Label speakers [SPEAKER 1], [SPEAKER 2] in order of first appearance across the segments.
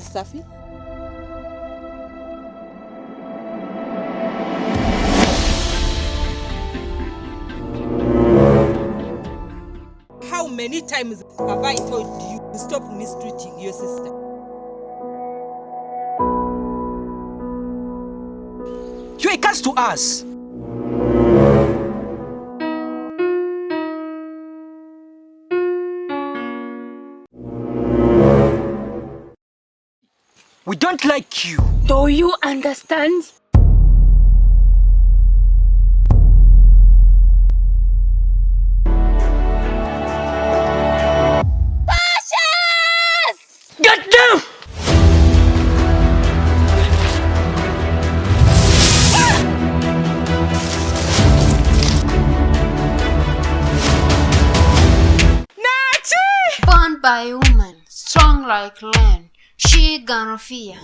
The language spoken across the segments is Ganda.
[SPEAKER 1] Where is Safi? How many times have I told you to stop mistreating your sister?
[SPEAKER 2] You a curse to us. We don't like you.
[SPEAKER 3] Do you understand?
[SPEAKER 2] Get down!
[SPEAKER 4] Born by woman, strong like lion, she gonna fear.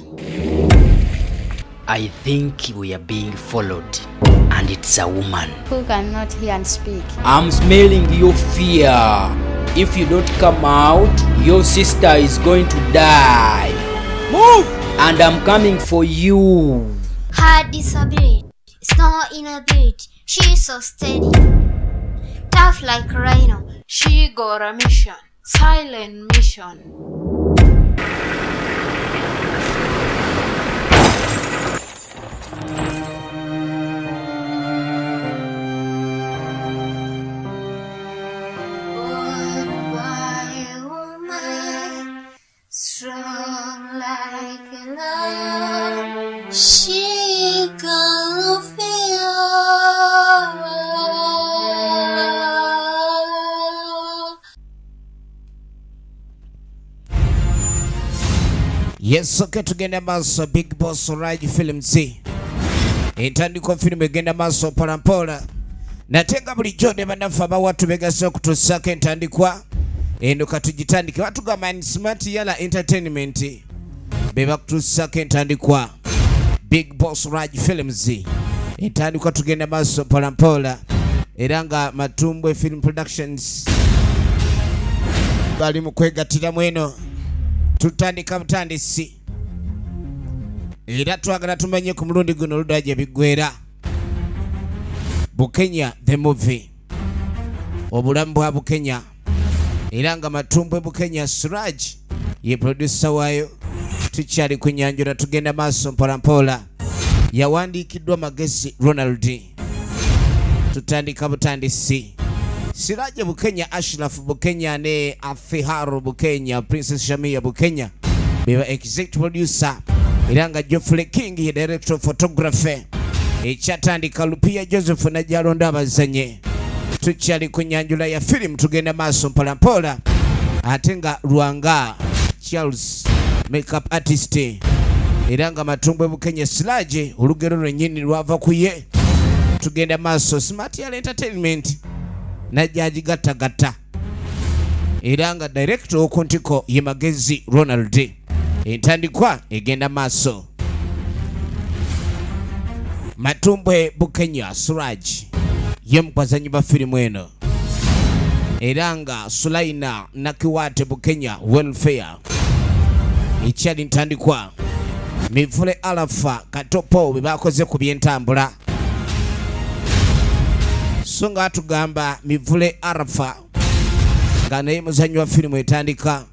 [SPEAKER 5] I think we are being followed, and it's a woman.
[SPEAKER 6] Who cannot hear and speak.
[SPEAKER 5] I'm smelling your fear. If you don't come out, your sister is going to die.
[SPEAKER 2] Move!
[SPEAKER 5] And I'm coming for you.
[SPEAKER 4] Her disability is not inability, she's so steady. Tough like rhino, she got a mission, silent mission. Born by a woman, strong like a lion, she got no fear.
[SPEAKER 7] Yes, okay, tugenda maaso. Big Boss Raj Films, entandikwa firimu egenda maaso mpolampola, nate nga bulijjo ne bannaffe abawatu begasse okutuusaako entandikwa eno. Katugitandike. Batugamba ni Smart Yala Entertainment be bakutuusaako entandikwa, Big Boss Raj Films, entandikwa. Tugenda maaso mpolampola, era nga Matumbwe Film Productions bali mu kwegattiramu eno. Tutandika butandisi, era twagala tumanye ku mulundi guno oludda gye biggwera. Bukenya the movie, obulamu bwa Bukenya, era nga Matumbwe Bukenya Suraj ye producer waayo. Tukyali ku nyanjula, tugenda maaso mpolampola. Yawandiikiddwa Magezi Ronald. Tutandika butandisi. Siraje Bukenya, Ashraf Bukenya ne Afiharu Bukenya, Princess Shamia Bukenya beba executive producer, era nga Geoffrey King ye director of photography. Ekyatandika Lupia Joseph najjalonda abazanye. Tukyali ku nyanjula ya firimu, tugenda maaso mpolampola, ate nga Lwanga Charles makeup artist, era nga Matumbwe Bukenya Siraje olugero lwennyini lwava ku ye. Tugenda maaso. Smart Yala Entertainment najja agigattagatta, era nga director oku ntiko ye Magezi Ronald. Entandikwa egenda maaso. Matumbwe Bukenya Suraj ye mukazanyi ba firimu eno, era nga Sulaina Nakiwate Bukenya welfare. Ekyali ntandikwa. Mivule Alafa Katopo bwe bakoze ku byentambula, so nga atugamba Mivule Arafa nga naye muzanyi wa firimu etandika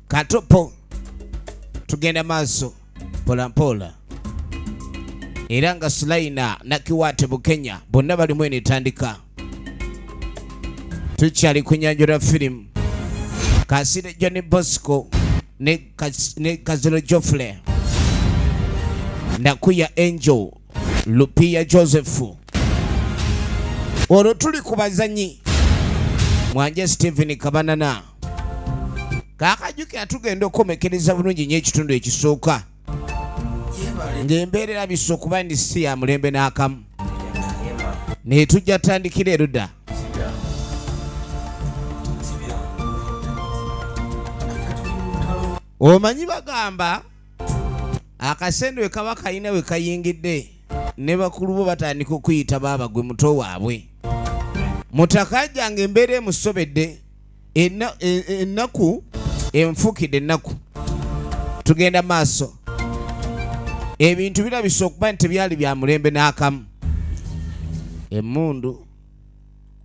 [SPEAKER 7] Katopo. Tugenda maaso mpolampola, era nga Sulaina Nakiwate Bukenya bonna balimu eno etandika. Tukyali ku nyanjula firimu. Kasire John Bosco ne Kaziro Joffrey, Nakuya Angel, Lupia Joseph. Olwo tuli ku bazanyi. Mwanje Stephen Kabanana. Kakajjukira tugenda okukomekereza bulungi nnyo ekitundu ekisooka, ng'embeera erabisa okuba ndi si ya mulembe n'akamu, naye tujja tandikira erudda. Omanyi bagamba akasente we kaba kalina we kayingidde, ne bakulu bo batandika okuyita baaba gwe muto waabwe. Mutakajja nga embeera emusobedde, ennaku enfuukidde ennaku. Tugenda maaso. Ebintu birabise okuba nti tebyali bya mulembe n'akamu. Emmundu.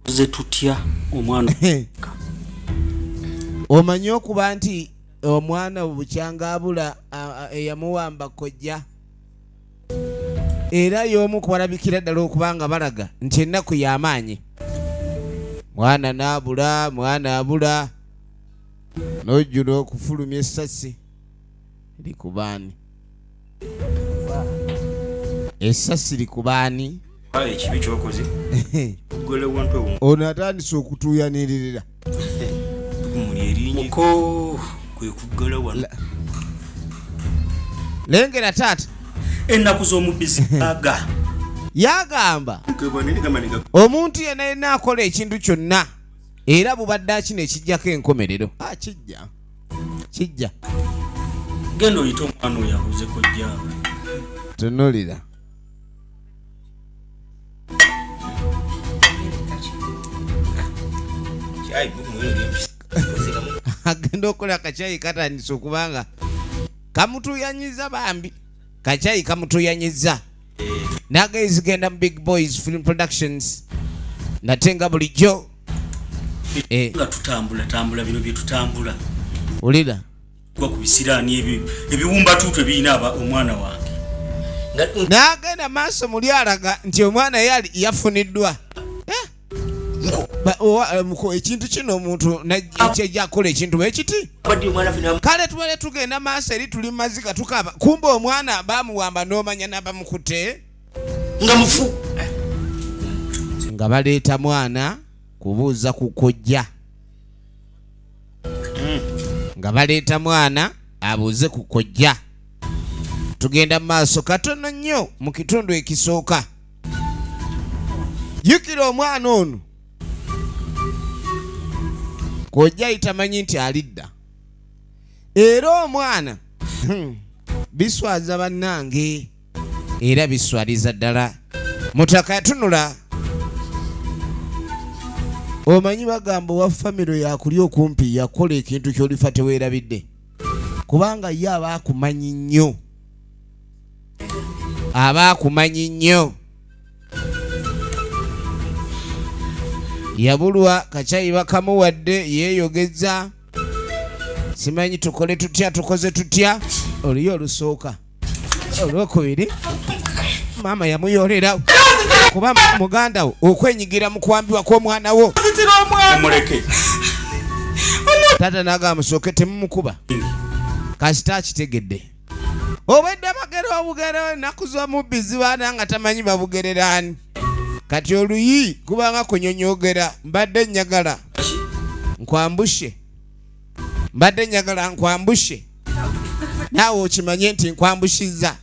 [SPEAKER 8] Ze tutya omwana.
[SPEAKER 7] Omanyi okuba nti omwana bukyanga abula eyamuwamba kojja, era y'omu kubalabikira ddala okuba nga balaga nti ennaku y'amaanyi. Mwana n'abula, mwana abula, n'ojjula okufulumya essasi likubaani, essasi likubaani.
[SPEAKER 8] Ekibi kyokoze
[SPEAKER 7] ono atandise okutuuyanirira. Lengera taata
[SPEAKER 8] ennaku z'omubbi aga.
[SPEAKER 7] Yagamba omuntu yenna yenna akola ekintu kyonna era bubadde akino ekijjako enkomerero. Kijja kijja.
[SPEAKER 8] Genda oyite omwana oyo abuuze kojjaawe.
[SPEAKER 7] Tunulira. Agenda okukola akacyayi katandise okubanga kamutuyanyiza bambi. Kacyayi kamutuyanyiza. Nagezi genda mu Big Boys Film Productions. Nate nga bulijjo.
[SPEAKER 8] Nga tutambula tambula bino bye tutambula.
[SPEAKER 7] Ulira.
[SPEAKER 8] Gwa ku bisiraani ebiwumba tutu ebirina omwana wange.
[SPEAKER 7] N'agenda maaso muli alaga nti omwana yali yafuniddwa. Ekintu kino omuntu najja akola ekintu bwe kiti. Kale tubale tugenda maaso eri tuli mazika tukaba. Kumbe omwana bamuwamba n'omanya n'abamukute.
[SPEAKER 8] Nga mufu.
[SPEAKER 7] Nga baleeta mwana kubuuza ku kojja. Nga baleeta mwana abuuze ku kojja. Tugenda maaso katono nnyo mu kitundu ekisooka. Jjukira omwana ono kojja itamanyi nti alidda. Era omwana biswaza bannange era biswaliza ddala. Mutaka yatunula. Omanyi bagamba owa famire yakuli okumpi yakola ekintu ky'olifa teweerabidde. Kubanga ye aba akumanyi nnyo. Aba akumanyi nnyo. Yabulwa kacyayi bakamuwadde yeeyogeza. Simanyi tukole tutya, tukoze tutya. Oliyo olusooka. Olwokubiri maama yamuyolera kuba muganda wo okwenyigira mu kuwambibwa kw'omwana wo. Taata n'agamba musooke temumukuba. Kasita akitegedde. Obwedda bagera obugero ennaku z'omubbi zibaana nga tamanyi babugereraani. Kati oluyi kubanga kunyonyogera mbadde njagala nkwambushe. Mbadde njagala nkwambushe. Naawe okimanye nti nkwambusizza.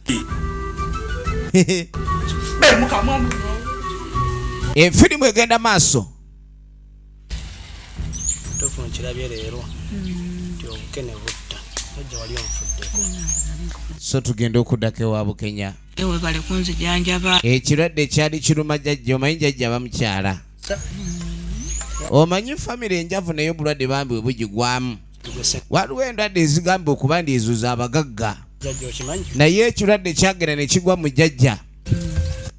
[SPEAKER 7] Efirimu egenda maaso.
[SPEAKER 9] Tofu nkirabye leero nti obukene butta. Jjajja wali onfuddeko.
[SPEAKER 7] So tugenda okuddako ewa Bukenya.
[SPEAKER 10] Webale kunzijanjaba.
[SPEAKER 7] Ekirwadde kyali kiruma jjajja, omanyi jjajja bamukyala. Omanyi famire enjavu naye obulwadde bambi bwe bugigwamu. Waliwo endwadde ezigamba okuba ndi ezo z'abagagga. Naye ekirwadde kyagenda ne kigwa mu jjajja.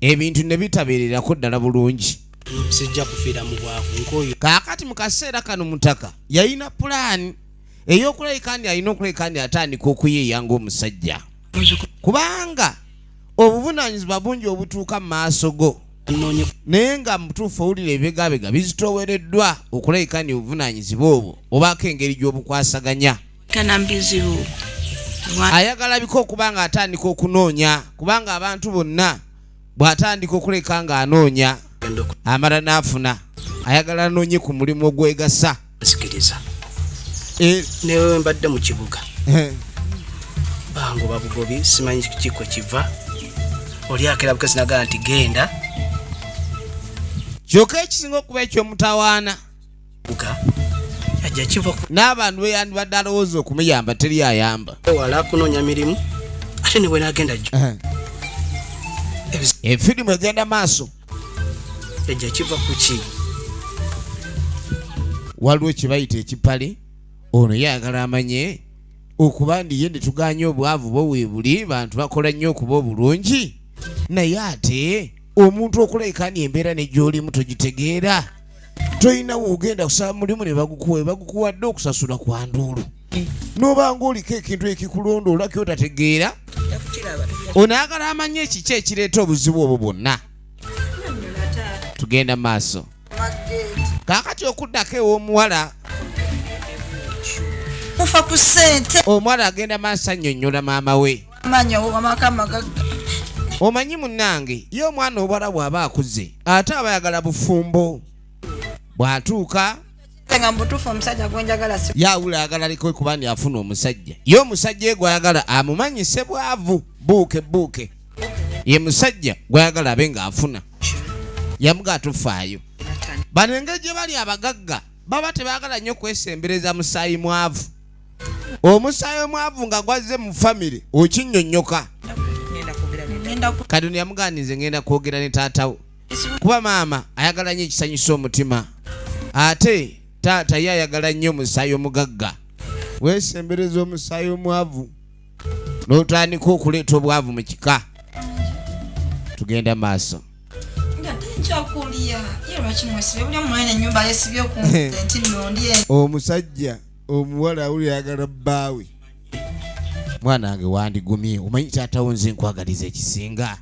[SPEAKER 7] Ebintu ne bitabeererako ddala bulungi.
[SPEAKER 9] Sijja kufiira mu bwavu nkoyo.
[SPEAKER 7] Kaakati mu kaseera kano Mutaka yalina pulaani ey'okulabika nti alina okulabika nti atandika okuyiiya ng'omusajja. Kubanga obuvunaanyizibwa bungi obutuuka mu maaso go. Naye nga mutuufu owulira ebibegabega bizitoowereddwa okulabika nti obuvunaanyizibwa obwo obaako engeri gy'obukwasaganya. Ayagala biko okuba nga atandika okunoonya kubanga abantu bonna bw'atandika okuleka ng'anoonya amala n'afuna. Ayagala anoonye ku mulimu ogwegasa.
[SPEAKER 9] Nzikiriza. Newe mbadde mu kibuga. Bango babugobi simanyi kiko kiva. Oli akera bukezi nagala nti genda.
[SPEAKER 7] Kyokka ekisinga okuba eky'omutawaana.
[SPEAKER 9] Ajja kiva ku
[SPEAKER 7] n'abantu be yandibadde alowooza okumuyamba teri ayamba.
[SPEAKER 9] Wala kunoonya mirimu ate ne bwe nagenda jjo.
[SPEAKER 7] Efirimu egenda maaso.
[SPEAKER 9] Ejja kiva ku ki?
[SPEAKER 7] Waliwo kye bayita ekipale. Ono yayagala amanye Okuba ndi ye netuganya obwavu bwo weebuli, bantu bakola nnyo okuba obulungi, naye ate omuntu okulabika ni embeera ne gy'olimu togitegeera, tolina woogenda kusaba mulimu ne bagukuwa, bagukuwadde okusasula kwa nduulu, n'obanga oliko ekintu ekikulondoola kyotategeera. Onaagala amanye ekiki ekireeta obuzibu obwo bwonna. Tugenda maaso kaakati okuddako ew'omuwala.
[SPEAKER 10] Mufa ku ssente.
[SPEAKER 7] Omuwala agenda maaso annyonnyola maama we.
[SPEAKER 10] Amaanyi amaka amagagga.
[SPEAKER 7] Omanyi munnange, ye omwana obuwala bw'aba akuze ate aba ayagala bufumbo, bw'atuuka
[SPEAKER 10] nga mu butuufu omusajja gwenjagala si
[SPEAKER 7] yawula ayagala aliko kuba ndi afuna omusajja, ye omusajja ye gw'ayagala amumanyise bwavu buuke buuke, ye musajja gw'ayagala abe ng'afuna. Yamugaa tofaayo, bano engeri gye bali abagagga baba tebaagala nnyo kwesembereza musaayi mwavu. Omusaayi omwavu nga gwazze mu famire okinnyonnyoka. Kati ono yamugaanize, ngenda kwogera ne taatawo, kuba maama ayagala nnyo ekisanyusa omutima, ate taata ye ayagala nnyo omusaayi omugagga. Weesembereza omusaayi omwavu n'otandika okuleeta obwavu mu kika. Tugenda maaso.
[SPEAKER 10] Nga tenkyakulya ye, lwaki mwesibye buli omu ennyumba yesibye ku nti nno ndi
[SPEAKER 7] Omusajja omuwala awulira ayagala bbaawe. Mwana wange, wandigumye, omanyi taatawo nze nkwagaliza ekisinga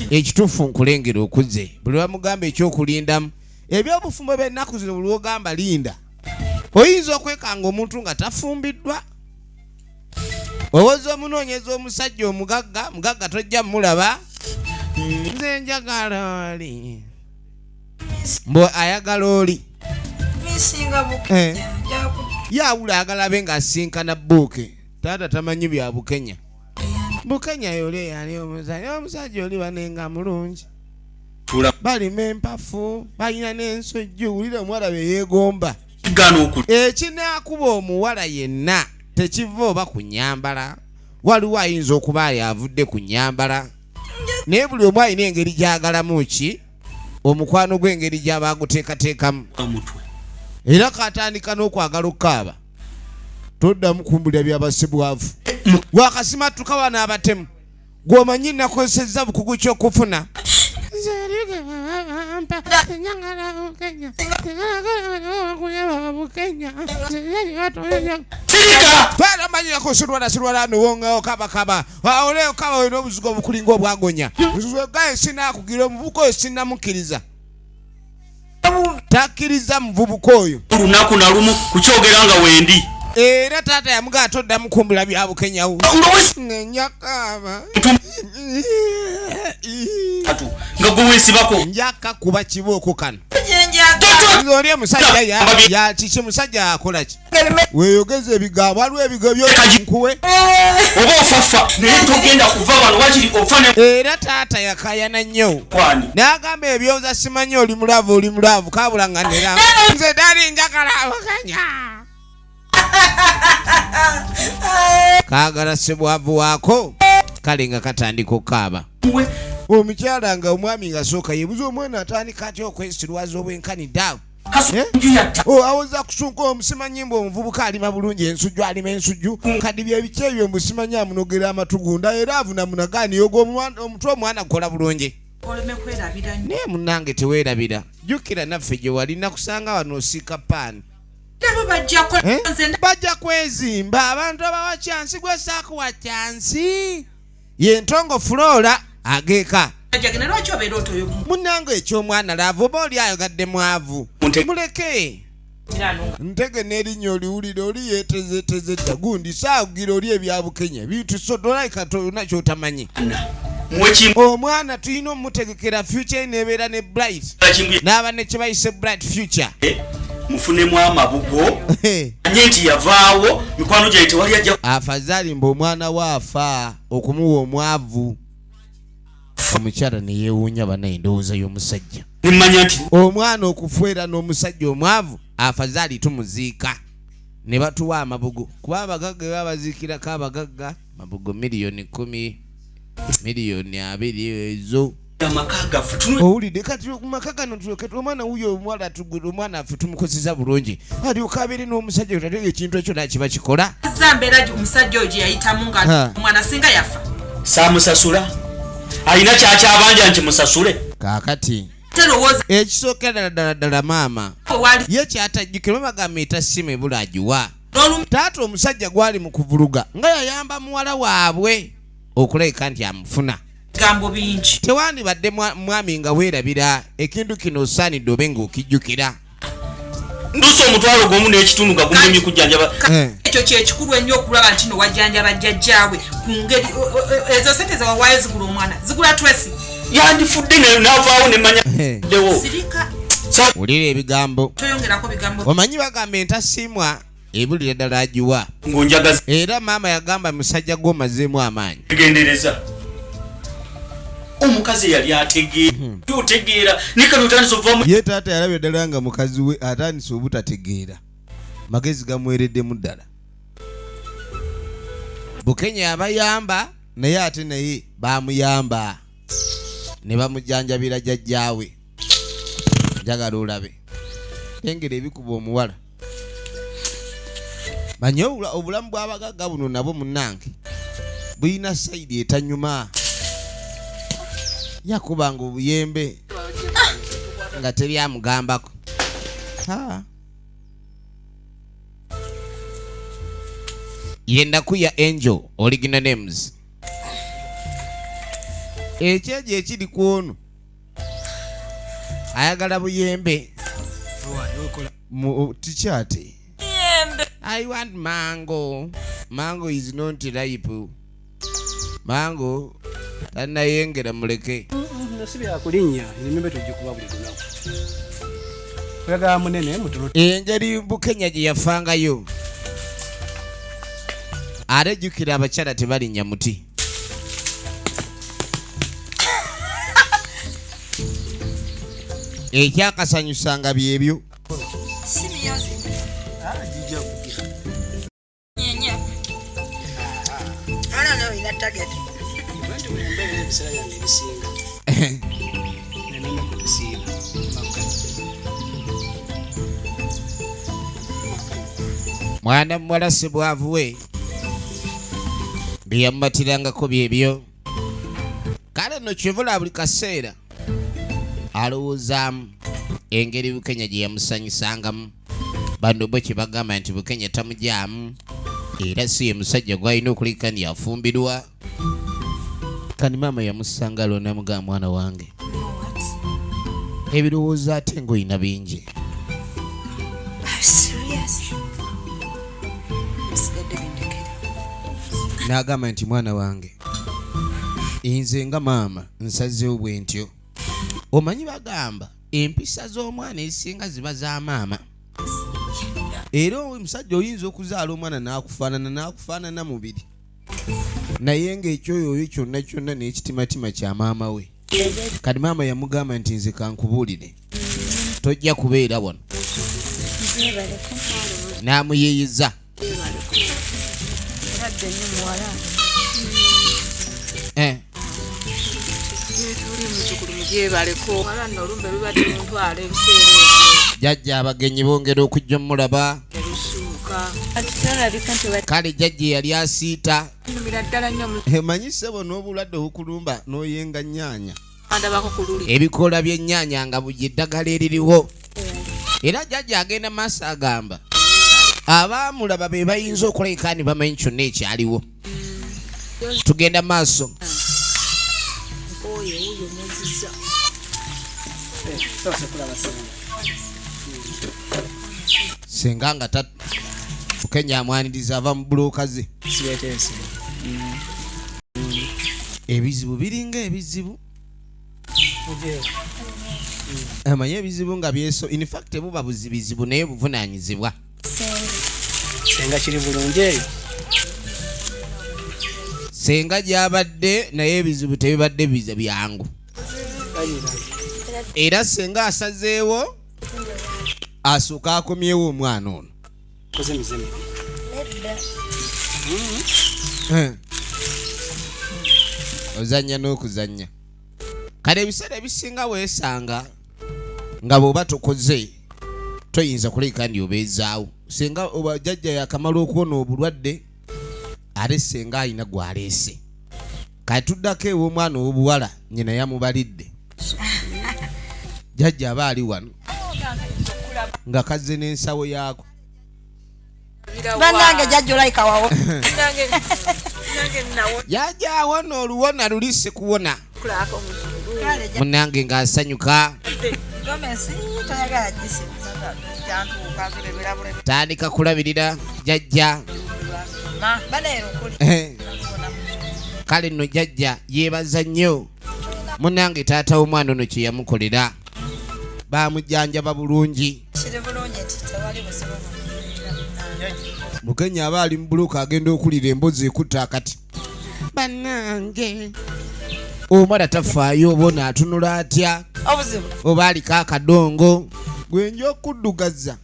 [SPEAKER 7] ekituufu, nkulengera okuze. Buli wamugamba ekyokulindamu ebyobufumbo by'ennaku zino, buli wogamba linda, oyinza okwekanga omuntu nga tafumbiddwa. Owoza omunoonyeza omusajja omugagga, mugagga tojja mulaba. Nze njagala oli mbu ayagala oli
[SPEAKER 10] misinga Bukenya.
[SPEAKER 7] Yawula ayagala abe ng'asinkana buuke. Taata tamanyi bya Bukenya. Bukenya yoli eyali omusajja, omusajja oli banenga mulungi, balima empafu, balina n'ensujju. Wulira omuwala bye yeegomba.
[SPEAKER 8] Kigaana okulya.
[SPEAKER 7] Ekinaakuba omuwala yenna tekiva oba ku nyambala. Waliwo ayinza okuba ayo avudde ku nyambala, naye buli omu alina engeri gy'agalamu ki omukwano gw'engeri gy'aba aguteekateekamu.
[SPEAKER 8] Mutwe.
[SPEAKER 7] Era katandika n'okwagala okukaaba. Toddamu kumbulira byabasibwavu wakasimatuka wano abatemu gwomanyi nakozesezza bukugu kyokufuna. Twalamanyirako sirwala sirwala niwongawo kabakaba ole kaba olina obuzigo obukulinga obwagonya. Gaye sinakugira omuvubuka oyo, sinamukkiriza, takkiriza muvubuka oyo.
[SPEAKER 8] Olunaku nalumu kukyogera nga wendi.
[SPEAKER 7] Era taata yamugaa toddamu kumbula bya Bukenyawo.
[SPEAKER 8] Nga
[SPEAKER 7] Nnyakaaba.
[SPEAKER 8] Nga gwe weesibako.
[SPEAKER 7] Njaka kuba kibooko kano.
[SPEAKER 10] Gyenjagala.
[SPEAKER 7] Nze oli omusajja ya kiki? Musajja akola ki? Weeyogeza ebigambo, waliwo ebigo byonkuwe.
[SPEAKER 8] Oba ofafa, naye togenda kuva wano, wakiri ofa ne
[SPEAKER 7] Era taata yakayana nnyo.
[SPEAKER 8] Kwani.
[SPEAKER 7] N'agamba ebyoza simanyi oli mu love, oli mu love kabula nga nera nze dali njagala Abukenya. Kaagala sebwavu waako, kale nga katandika okukaaba. Omukyala nga omwami nga sooka yebuza omwana atandika atya okwesirwaza obwenkanidde awo. Eh? Oh, awoza kusunka omusimanyi mbu omuvubuka alima bulungi ensujju, alima ensujju kadi byebiki ebyo, mbusimanyi amunogera amatugunda era avuna munagaani ogwo omutwe omwana gukola bulungi.
[SPEAKER 10] Oleme kwerabira nnyo.
[SPEAKER 7] Naye munange teweerabira, jjukira naffe gye wali nakusanga wano osiika paani.
[SPEAKER 10] Nabo bajjako.
[SPEAKER 7] Eh?
[SPEAKER 10] Nze
[SPEAKER 7] Bajja kwezimba abantu abawa chance. Gwe saakuwa chance ye ntongo Flora ageeka.
[SPEAKER 10] Ndajagenda, lwaki obeera otoyo?
[SPEAKER 7] Munange, ekyomwana love, oba oli ayogadde mwavu, muleke. Ntege n'erinnya oliwulira oli yeetezeeteze dda gundi saagira oli ebya Bukenya bintu sodolaika tolina kyotamanyi. Omwana tulina omutegekera future nebeera ne bright n'aba ne kyebayise bright future.
[SPEAKER 8] Mufunemu amabugo anye nti yavaawo mikwano gyaye tewali ajja.
[SPEAKER 7] Afazaali mbu omwana we afa okumuwa omwavu. Omukyala neyeewuunya bana endowooza y'omusajja.
[SPEAKER 8] Nimanya nti
[SPEAKER 7] omwana okufuera n'omusajja omwavu, afazaali tumuziika ne batuwa amabugo, kuba abagagga baba baziikirako abagagga mabugo 10 miliyoni 20 ezo.
[SPEAKER 8] Amaka gaffe.
[SPEAKER 7] Owulidde kati ku maka gano tuleke omwana wuyo omuwala tugule omwana affe tumukozesa bulungi alyoka abeere n'omusajja oyo ate ekintu ekyo nakiba kikola.
[SPEAKER 1] Za mbeera omusajja oyo gye yayitamu nga omwana singa yafa.
[SPEAKER 8] Saamusasula. Alina kyakyabanja nti musasule.
[SPEAKER 7] Kaakati
[SPEAKER 1] Terowooza
[SPEAKER 7] ekisookera ddala ddala ddala maama
[SPEAKER 1] wali
[SPEAKER 7] ye kyatajjukira bagamba etasiima ebula agiwa. Taata omusajja gwali mu kuvuluga nga yayamba muwala waabwe okulabika nti amufuna.
[SPEAKER 1] Bigambo bingi.
[SPEAKER 7] Tewandibadde mwami nga weerabira ekintu kino osaanidde obe ng'okijjukira.
[SPEAKER 8] Nduusa 50,000 nga gumulemye kujjanjaba.
[SPEAKER 1] Ekyo kyekikulu ennyo okulaba nti no wajjanjaba jjajjaawe ku ngeri ezo sente ze wawaayo zigula omwana zigula Tracy.
[SPEAKER 8] Yandifudde n'avaawo ne mmanya ddewo.
[SPEAKER 1] Sirika.
[SPEAKER 7] Wulira ebigambo.
[SPEAKER 1] Toyongerako bigambo.
[SPEAKER 7] Omanyi bagamba entasiimwa ebulira ddala agiwa.
[SPEAKER 8] Ng'onjagaza.
[SPEAKER 7] Era maama yagamba musajja gw'omazeemu amaanyi.
[SPEAKER 8] Gendereza. Omukazi yali ategeera. Otegeera ne kati otandise okuva mu
[SPEAKER 7] Ye taata yalabye ddala nga mukazi we atandise obutategeera. Magezi gamwereddemu ddala. Bukenya abayamba naye ate naye baamuyamba ne bamujjanjabira jjajjaawe. Njagala olabe. Engeri ebikuba omuwala. Manye obulamu bw'abagagga buno nabwo munnange bulina sayidi etanyuma. Yakubanga obuyembe nga teri amugambako. Ye Nakuya Angel original names. Ekyejo ekiri ku ono ayagala buyembe. Tikyate. I want mango. Mango is not ripe. Mango tanayengera muleke.
[SPEAKER 9] Si byakulinnya, emimbe tugikuba buli lunaku. Oyagala munene mutono.
[SPEAKER 7] Engeri Bukenya gye yafangayo. Ate jjukira abakyala tebalinnya muti. Ekyakasanyusanga byebyo. Mwana muwala si bwavu we bye yamumatirangako byebyo. Kale nno kyovula buli kaseera alowoozaamu engeri Bukenya gye yamusanyusangamu. Bano bo kye bagamba nti Bukenya tamugyamu era si ye musajja gw'alina okuleka nti afumbirwa. Kani maama yamusanga lwo n'amugamba mwana wange ebirowoozo ate ng'olina bingi. N'agamba nti mwana wange nze nga maama nsazeewo bwe ntyo. Omanyi bagamba empisa z'omwana ezisinga ziba za maama. Era omusajja oyinza okuzaala omwana n'akufaanana n'akufaanana mubiri. Naye ng'ekyoyoyo kyonna kyonna n'ekitimatima kya maama we. Kati maama yamugamba nti nze kankubuulire tojja kubeera wano. N'amuyiiyiza. Jjajja abagenyi bongera okujja omulaba. Kale jjajja yali asiita. Emanyi ssebo n'obulwadde obukulumba n'oyenga nnyaanya. Ebikoola by'ennyaanya nga buli eddagala eririwo. Era jjajja agenda maaso agamba abaamulaba be bayinza okulabika ne bamanyi kyonna ekyaliwo. Tugenda maaso. Senga nga Bukenya amwaniriza ava mu bulooka ze. Ebizibu biringa ebizibu. Amanyi ebizibu nga byeso. In fact buba buzibizibu naye buvunaanyizibwa.
[SPEAKER 9] Senga kiri bulungi eyo.
[SPEAKER 7] Senga gy'abadde naye ebizibu tebibadde bize byangu. Era senga asazeewo asooka akomyewo omwana ono. Ozannya n'okuzannya. Kale ebiseera ebisinga weesanga nga bw'oba tokoze toyinza kulabika ndi obeezaawo. Singa oba jjajja yakamala okuwona obulwadde, ate senga alina gw'aleese. Kati tuddako ew'omwana ow'obuwala, nnyina yamubalidde. Jjajja aba ali wano nga kazze n'ensawo yaako.
[SPEAKER 10] Bannange jjajja olayika wawo.
[SPEAKER 7] Jjajja awona oluwona luli sikuwona. Munnange ng'asanyuka. Tandika kulabirira jjajja. Kale nno jjajja yeebaza nnyo munnange taata w'omwana ono kye yamukolera. Baamujjanjaba bulungi. Mukenya aba ali mu buluka agenda okulira embozi ekutta akati. Bannange omwana tafaayo, obona atunula atya oba aliko akadongo gwenja okuddugaza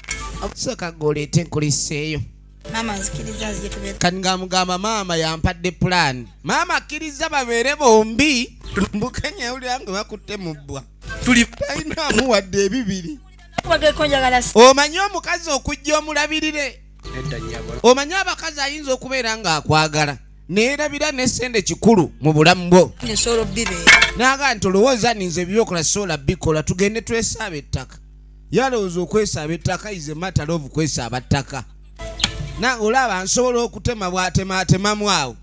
[SPEAKER 7] sooka goleete nkuliseeyo. Kati ng'amugamba maama yampadde pulaani, maama akkiriza babeere bombi. Bukenya yawulira nga bakutte mu bbwa, talina amuwadde ebibiri. Omanyi omukazi okujja omulabirire, omanyi abakazi ayinza okubeera ng'akwagala neerabira ne sente kikulu mu bulamu bwo, naga nti olowooza ninze byokola sola bikola, tugende twesaaba ettaka. Yalowooza okwesaaba ettaka is a matter of kwesaaba ttaka. Na olaba nsobola okutema bw'atemaatemamu awo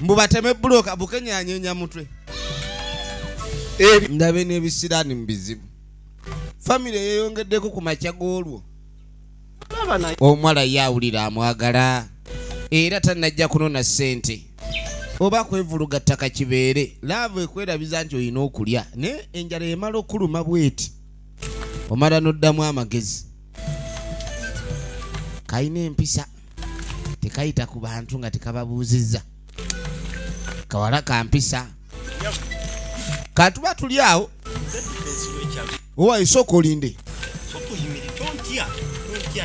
[SPEAKER 7] mbu bateme buloka. Bukenya anyeenya mutwe, ndabe n'ebisiraani mu bizibu. Famire yeeyongeddeko ku makya g'olwo. Omuwala ye awulira amwagala era tannajja kunona ssente oba kwevuluga ttaka kibeere. Love ekwerabiza nti olina okulya, naye enjala emala okuluma bweti omala n'oddamu amagezi. Kalina empisa, tekayita ku bantu nga tekababuuzizza. Kawala kampisa. Katuba tuli awo, owa esooka olinde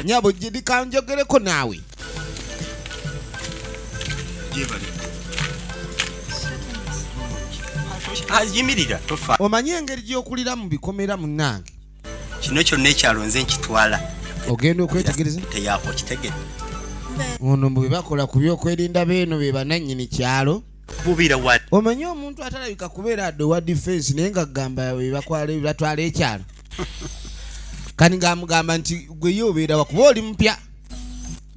[SPEAKER 7] nyabo kanjogereko naawe.
[SPEAKER 8] Yimirira, tofa.
[SPEAKER 7] Omanyi engeri gy'okulira mu bikomera munnange.
[SPEAKER 8] Kino kyonna ekyalo nze nkitwala.
[SPEAKER 7] Ogenda okwetegereza.
[SPEAKER 8] Teyako kitegedde.
[SPEAKER 7] Ono mbu bwe bakola ku byokwerinda beeno be banannyini kyalo.
[SPEAKER 8] Bubiira wa?
[SPEAKER 7] Omanyi omuntu atalabika kubeera adde owa defense, naye nga gamba be batwala ekyalo. Kati ng'amugamba nti gwe ye obeera wakuba oli mupya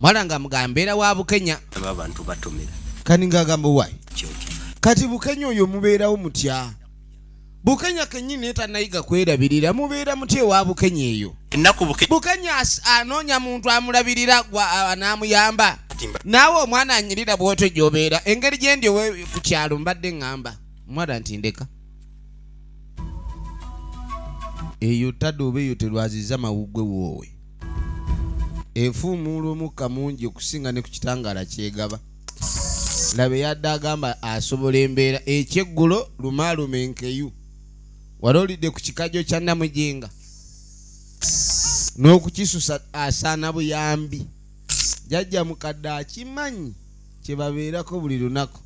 [SPEAKER 7] mwala, ng'amugamba mbeera wa Bukenya.
[SPEAKER 8] Abantu batomera.
[SPEAKER 7] Kati ng'agamba wayi.
[SPEAKER 8] Kyoki.
[SPEAKER 7] Kati Bukenya oyo mubeerawo mutya? Bukenya kennyini naye tannayiga kwerabirira, mubeera mutya ewa Bukenya eyo?
[SPEAKER 8] Ennaku Bukenya.
[SPEAKER 7] Bukenya anoonya muntu amulabirira n'amuyamba. Naawe omwana anyirira bwotyo gy'obeera engeri gye ndi ku kyalo. Mbadde ŋŋamba omwana nti ndeka eyo tadde oba eyo terwaziza mawuggwe woowe, efuumuula omukka mungi okusinga ne ku kitangaala kyegaba. Laba eyadde agamba asobola embeera ekyeggulo lumaaluma enkeyu wali olidde ku kikajjo kya Namujinga n'okukisusa asaana buyambi. Jjajja mukadde akimanyi kye babeerako buli lunaku.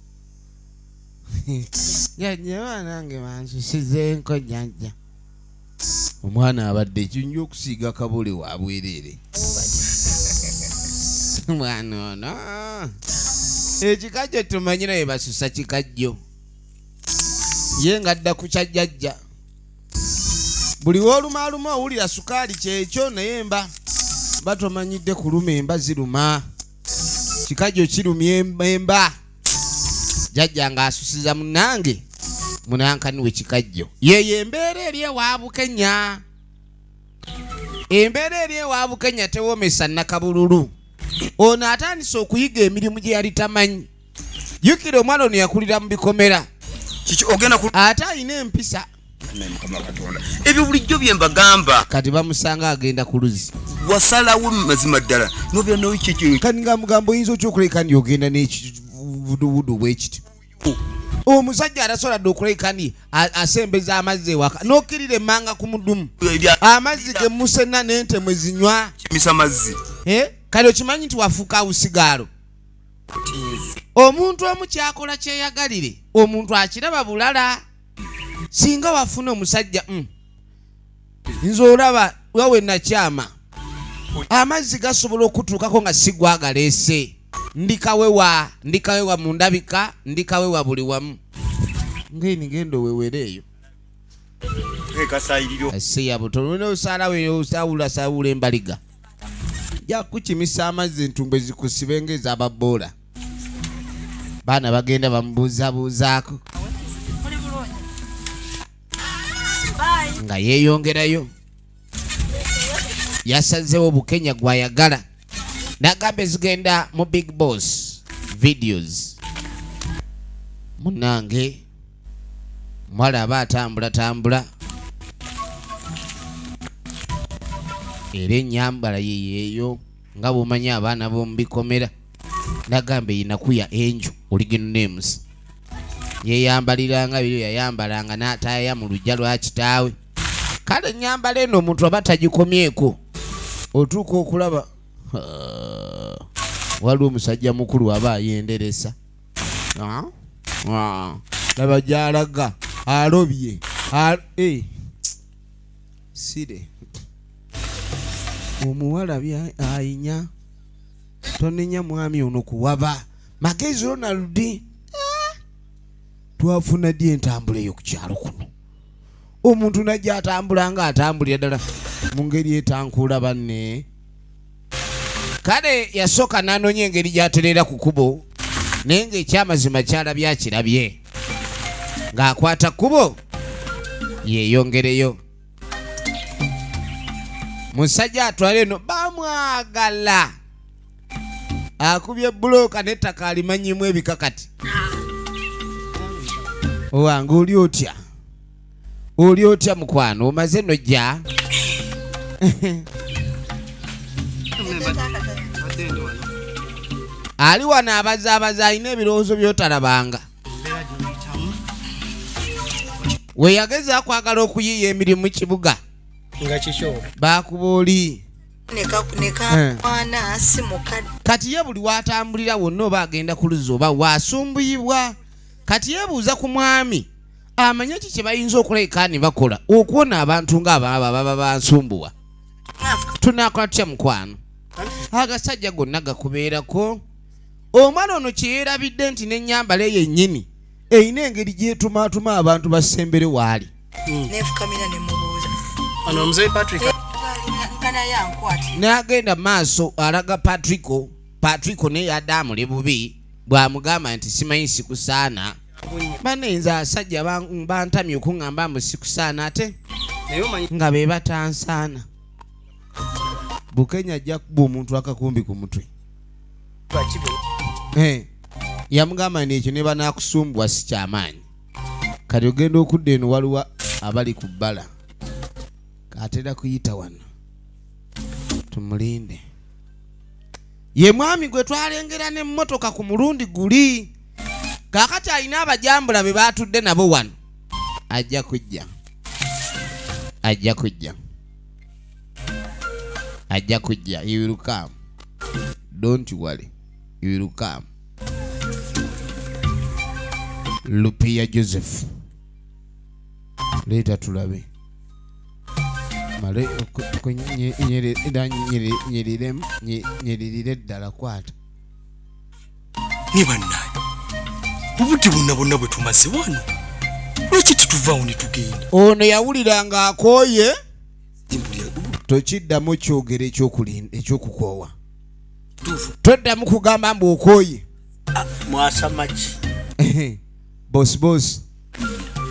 [SPEAKER 7] Jjajja banange bansusiza enko. Jjajja omwana abadde kinja okusiiga kabule wa bwereere. Mwana ono ekikajjo tumanyira bye basusa kikajjo, ye ng'adda ku kya jjajja. Buli woolumaaluma owulira sukaali kyekyo, naye emba batomanyidde kuluma, emba ziruma. Kikajjo kirumya emba. Jjajja ng'asusiza munnange munankaniwe kikajjo. Yeyo embeera eri ewa Bukenya, embeera eri ewa Bukenya tewomesa nakabululu. Ono atandise okuyiga emirimu gye yali tamanyi. Jjukira omwana ono yakulira mu bikomera.
[SPEAKER 8] Kiki ogenda ku
[SPEAKER 7] Ate alina empisa.
[SPEAKER 8] Naye Mukama Katonda, ebyo bulijjo bye mbagamba.
[SPEAKER 7] Kati bamusanga agenda ku luzzi.
[SPEAKER 8] Wasalawo mazima ddala nobeera nokiki?
[SPEAKER 7] Kati nga mugamba oyinza otya okuleka ndi ogenda n'ekiwuduwudu bwe kiti? Omusajja atasobola dde okuleka ndi asembeza amazzi ewaka n'okkirira emmanga ku mudumu amazzi gemusena n'ente mwe zinywa.
[SPEAKER 8] Misa mazzi.
[SPEAKER 7] Eh? Kale okimanyi nti wafuuka awusigaalo. Omuntu omu kyakola kyeyagalire, omuntu akiraba bulala. Singa wafuna omusajja Nze olaba wawe nakyama, amazzi gasobola okutuukako nga si gwagaleese. Ndikawewa, ndikawewa mu ndabika, ndikawewa buli wamu. Ngeni genda owewere eyo. Siya butono osaalawo osawula sawula embaliga. Ja kukimisa amazzi entumbwe zikusibe ng'ez'ababoola. Baana bagenda bamubuuzabuuzaako nga yeeyongerayo. Yasazeewo Bukenya gw'ayagala n'agamba ezigenda mu Big Boss videos. Munnange omuwala aba atambulatambula era ennyambala ye yeeyo nga bw'omanyi abaana b'omu bikomera. Nagamba eyinakuya enju original names yeyambaliranga biri yayambalanga n'ataaya mu luggya lwa kitaawe. Kale ennyambala eno omuntu aba tagikomyeko, otuuka okulaba waliwo omusajja mukulu aba ayenderesa. Laba gy'alaga alobye. Sire omuwala ayinya tonenya mwami ono kuwaba magezi Ronald. Twafuna ddi entambula eyo ku kyalo kuno? Omuntu najja atambula nga atambulira ddala mu ngeri etankuula banne. Kale yasooka n'anoonya engeri gy'atereera ku kkubo, naye ng'ekyamazima kyalabye akirabye ng'akwata kkubo yeeyongereyo. Musajja atwala eno bamwagala, akubye bulooka n'ettaka alimanyimu ebika. Kati owange oli otya? Oli otya mukwano? Omaze nojja? Ali wano abazaabaza, alina ebirowoozo by'otalabanga. We yageza kwagala okuyiiya emirimu mu kibuga
[SPEAKER 9] nga kikyo
[SPEAKER 7] baakuba oli
[SPEAKER 10] Nekankwana si mukadde.
[SPEAKER 7] Kati ye buli watambulira wonna oba agenda ku luzzi oba waasumbuyibwa. Kati yeebuuza ku mwami amanye ki kye bayinza okulabika ne bakola okuwona abantu ng'abaabo ababa bansumbuwa. Tunaakola tutya mukwano? Agasajja gonna gakubeerako. Omwana ono kye yeerabidde nti n'ennyambala eyo ennyini erina engeri gyetumaatuma abantu basembere waali.
[SPEAKER 10] Nefukamira nemubuuza.
[SPEAKER 9] Ono omuzeyi Patrick.
[SPEAKER 10] Nkanaye ankwata.
[SPEAKER 7] N'agenda maaso alaga Patrico. Patrico naye yadde amuli bubi bw'amugamba nti simanyi sikusaana. Banenza asajja bantamye okuŋŋamba mbu sikusaana ate
[SPEAKER 9] Naye omanyi
[SPEAKER 7] nga be batansaana. Bukenya ajja kuba omuntu akakumbi ku mutwe. Yamugamba nti ekyo ne banaakusumbwa si kyamaanyi. Kati ogenda okudda eno waliwo abali ku bbala, atera kuyita wano, tumulinde. Ye mwami gwe twalengera n'emmotoka ku mulundi guli. Kaakati alina abajambula be baatudde nabo wano. Ajja kujja, ajja kujja, ajja kujja. He will come, don't worry, he will come. Lupia Joseph, leeta tulabe male nyiririre ddala kwata.
[SPEAKER 8] Ne bannaye, obudde bwonna bwonna bwe tumaze wano, lwaki tetuvaawo ne tugenda?
[SPEAKER 7] Ono yawulira ng'akooye. Tokiddamu kyogera ekyokukoowa, toddamu kugamba mbu okooye.
[SPEAKER 11] Mwasama ki?
[SPEAKER 7] Bosi, bosi,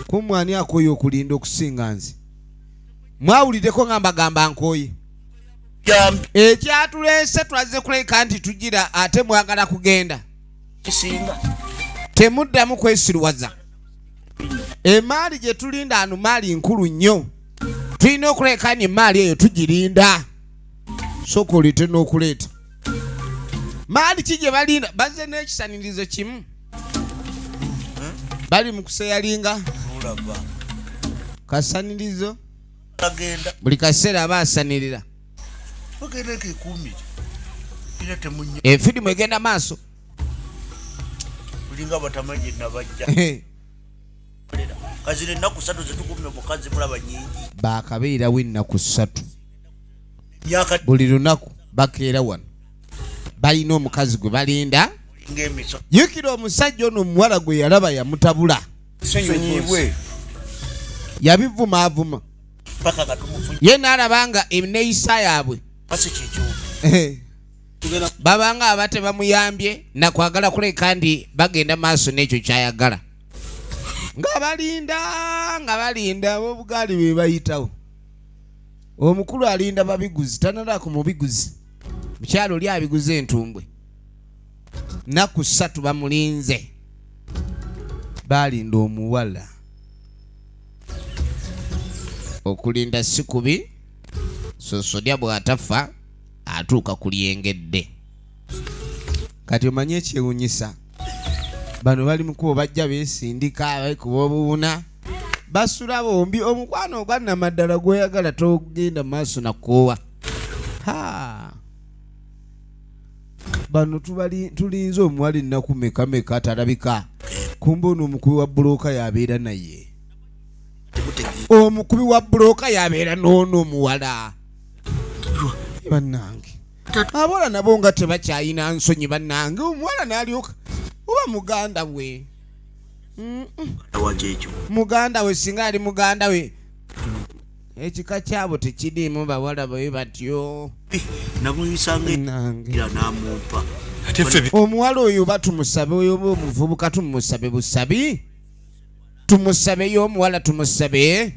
[SPEAKER 7] kumwe ani akooye okulinda okusinga nze? Mwawuliddeko nga mbagamba nkooye? Ekyatuleese twazze kuleka nti tugira ate mwagala kugenda.
[SPEAKER 11] Kisinga.
[SPEAKER 7] Temuddamu kwesiruwaza. Emaali gye tulinda anu maali nkulu nnyo, tulina okuleka ni emaali eyo tugirinda. Sooka oleete n'okuleeta maali ki gye balinda. Bazze n'ekisanirizo kimu, bali mu kuseyalinga kasanirizo.
[SPEAKER 11] Agenda.
[SPEAKER 7] Buli kaseera aba asanirira.
[SPEAKER 11] Bagenda kekuumire era temunya.
[SPEAKER 7] Efirimu egenda maaso.
[SPEAKER 11] Bulinga batamanyi nabajja. Kazino ennaku 3 zetukumye omukazi mulaba nyingi.
[SPEAKER 7] Bakabeerawo ennaku 3.
[SPEAKER 11] Myaka
[SPEAKER 7] buli lunaku bakeera wano. Balina omukazi gwe balinda.
[SPEAKER 11] Ng'emiso.
[SPEAKER 7] Yukira omusajja ono omuwala gwe yalaba yamutabula.
[SPEAKER 11] Sonyiibwe.
[SPEAKER 7] Yabivumaavuma.
[SPEAKER 11] Paka nga tumufunye.
[SPEAKER 7] Ye n'alaba nga enneeyisa yaabwe.
[SPEAKER 11] Basi kyekyo.
[SPEAKER 7] Babanga aba tebamuyambye nakwagala kuleka ndi bagenda maaso n'ekyo kyayagala. Nga balinda, nga balinda abobugaali be bayitawo. Omukulu alinda babiguzi, tanala ku mubiguzi. Mukyalo oli abiguze entumbwe. Nnaku 3 bamulinze. Balinda omuwala. Okulinda si kubi, Sosodya bw'atafa atuuka ku lyengedde. Kati omanye ekyewuunyisa, bano bali mu kkubo bajja beesindika, beekuba obuwuna, basula bombi. Omukwano ogwa nnamaddala gw'oyagala togenda maaso na kkoowa. Ha! Bano tulinze omuwala ennaku meka meka atalabika. Kumbe ono omukubi wa bbulooka y'abeera naye. Omukubi wa bbulooka y'abeera n'ono omuwala. Bannange. Abawala nabo nga tebakyalina nsonyi bannange, omuwala n'alyoka oba muganda we. Muganda we singa ali muganda we. Ekika kyabo tekiriimu bawala bwe batyo.
[SPEAKER 11] Namuyisanga
[SPEAKER 7] Nange.
[SPEAKER 11] era n'amumpa.
[SPEAKER 8] Ate ffe
[SPEAKER 7] Omuwala oyo oba tumusabe, oyo oba omuvubuka tumusabe busabi. Tumusabeyo omuwala tumusabe.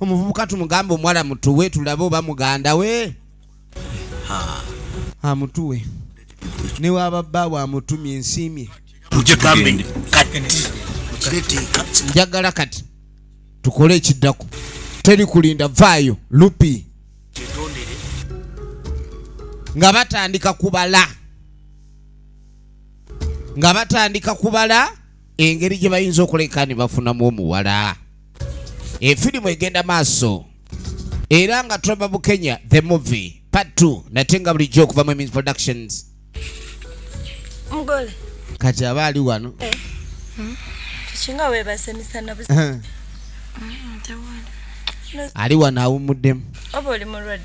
[SPEAKER 7] Omuvubuka tumugambe omuwala mutuwe tulabe oba muganda we.
[SPEAKER 11] Ha.
[SPEAKER 7] Amutuwe. Ne waba bbaawe amutumye nsiimye.
[SPEAKER 11] Mukigambe kati. Mukireete kati.
[SPEAKER 7] Njagala kati tukole ekiddako. Teri kulinda vaayo lupi. Nga batandika kubala. Nga batandika kubala engeri gye bayinza okuleka ne bafunamu omuwala. Efirimu egenda maaso. Era nga Trevor Bukenya the movie part 2 nate nga bulijjo okuva mu Emmys Productions.
[SPEAKER 10] Mugole.
[SPEAKER 7] Kati aba ali wano.
[SPEAKER 10] Tukinga weebase misana buzi.
[SPEAKER 7] Ali wano awummuddemu.
[SPEAKER 10] Oba oli mulwadde.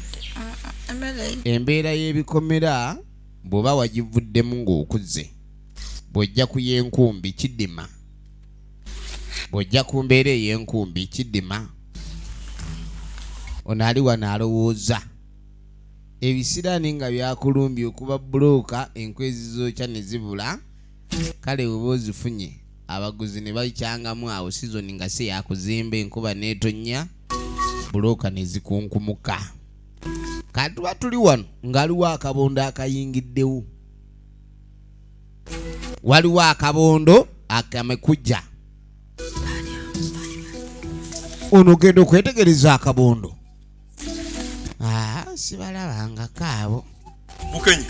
[SPEAKER 7] Embeera y'ebikomera bw'oba wagivuddemu ng'okuze, bw'ojja ku y'enkumbi kidima. Bw'ojja ku mbeera ey'enkumbi kidima. Ono ali wano alowooza. Ebisiraani nga byakulumbye okuba bbulooka, enkwezi zookya ne zibula. Kale bw'oba ozifunye abaguzi ne bakyangamu awo sizoni nga si yakuzimba, enkuba n'etonnya, bbulooka ne zikunkumuka. Kati tuba tuli wano ng'aliwo akabondo akayingiddewo. Waliwo akabondo akamekujja. Ono ogenda okwetegereza akabondo. Sibalabangako abo.
[SPEAKER 8] Bukenya.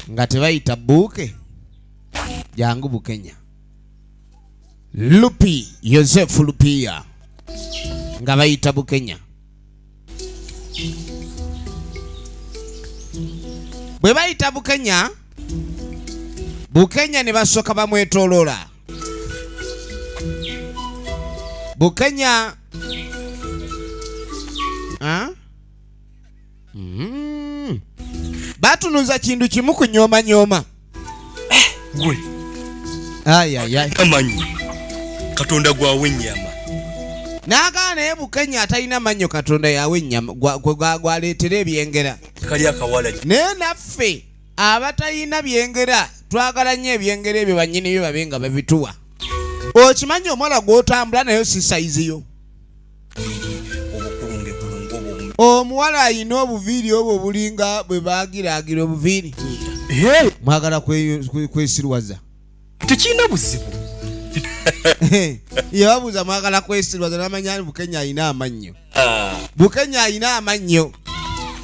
[SPEAKER 7] Nga tebayita buuke. Jangu Bukenya. Lupi, Yosefu Lupiya. Nga bayita Bukenya. Bwe bayita Bukenya, Bukenya ne basooka bamwetooloola. Bukenya, ha? Batunuza kintu kimu kunyooma-nyooma.
[SPEAKER 8] Gwe.
[SPEAKER 7] Ai, ai, ai.
[SPEAKER 8] Amanyi. Katonda gwawe ennyama.
[SPEAKER 7] N'agaana naye Bukenya atalina mannyo Katonda yawe ennyama, gwaleetera ebyengera.
[SPEAKER 8] Kali akawala.
[SPEAKER 7] Naye naffe abatalina byengera twagala nnyo ebyengera ebyo bannyini byo babe nga babituwa. Okimanyi omuwala gw'otambula naye si sayizi yo. Omuwala alina obuviiri obwo obulinga bwe baagiraagira obuviiri.
[SPEAKER 8] Hey!
[SPEAKER 7] Mwagala kwesirwaza.
[SPEAKER 8] Tekirina buzibu.
[SPEAKER 7] Yababuuza mwagala kwesirwaza n'amanya nti Bukenya alina amannyo. Bukenya alina amannyo.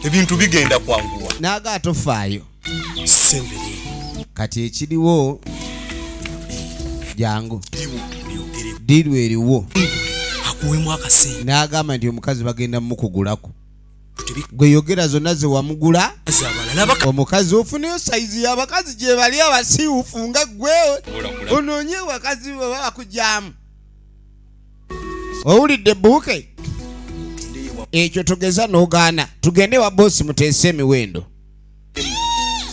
[SPEAKER 8] Ebintu bigenda kwanguwa.
[SPEAKER 7] N'aga tofaayo.
[SPEAKER 8] Sembere.
[SPEAKER 7] Kati ekiriwo jangu. Ddiiru eriwo.
[SPEAKER 8] Akuwemu akasente.
[SPEAKER 7] N'agamba nti omukazi bagenda mukugulako. Gwe yogera zonna ze wamugula omukazi, ofuneyo sayizi y'abakazi gye bali abasiiwufu nga gwe, onoonye wakazi bwe bakugyamu. Owulidde buuke ekyo? Tugeza n'ogaana, tugende wa boosi muteese emiwendo.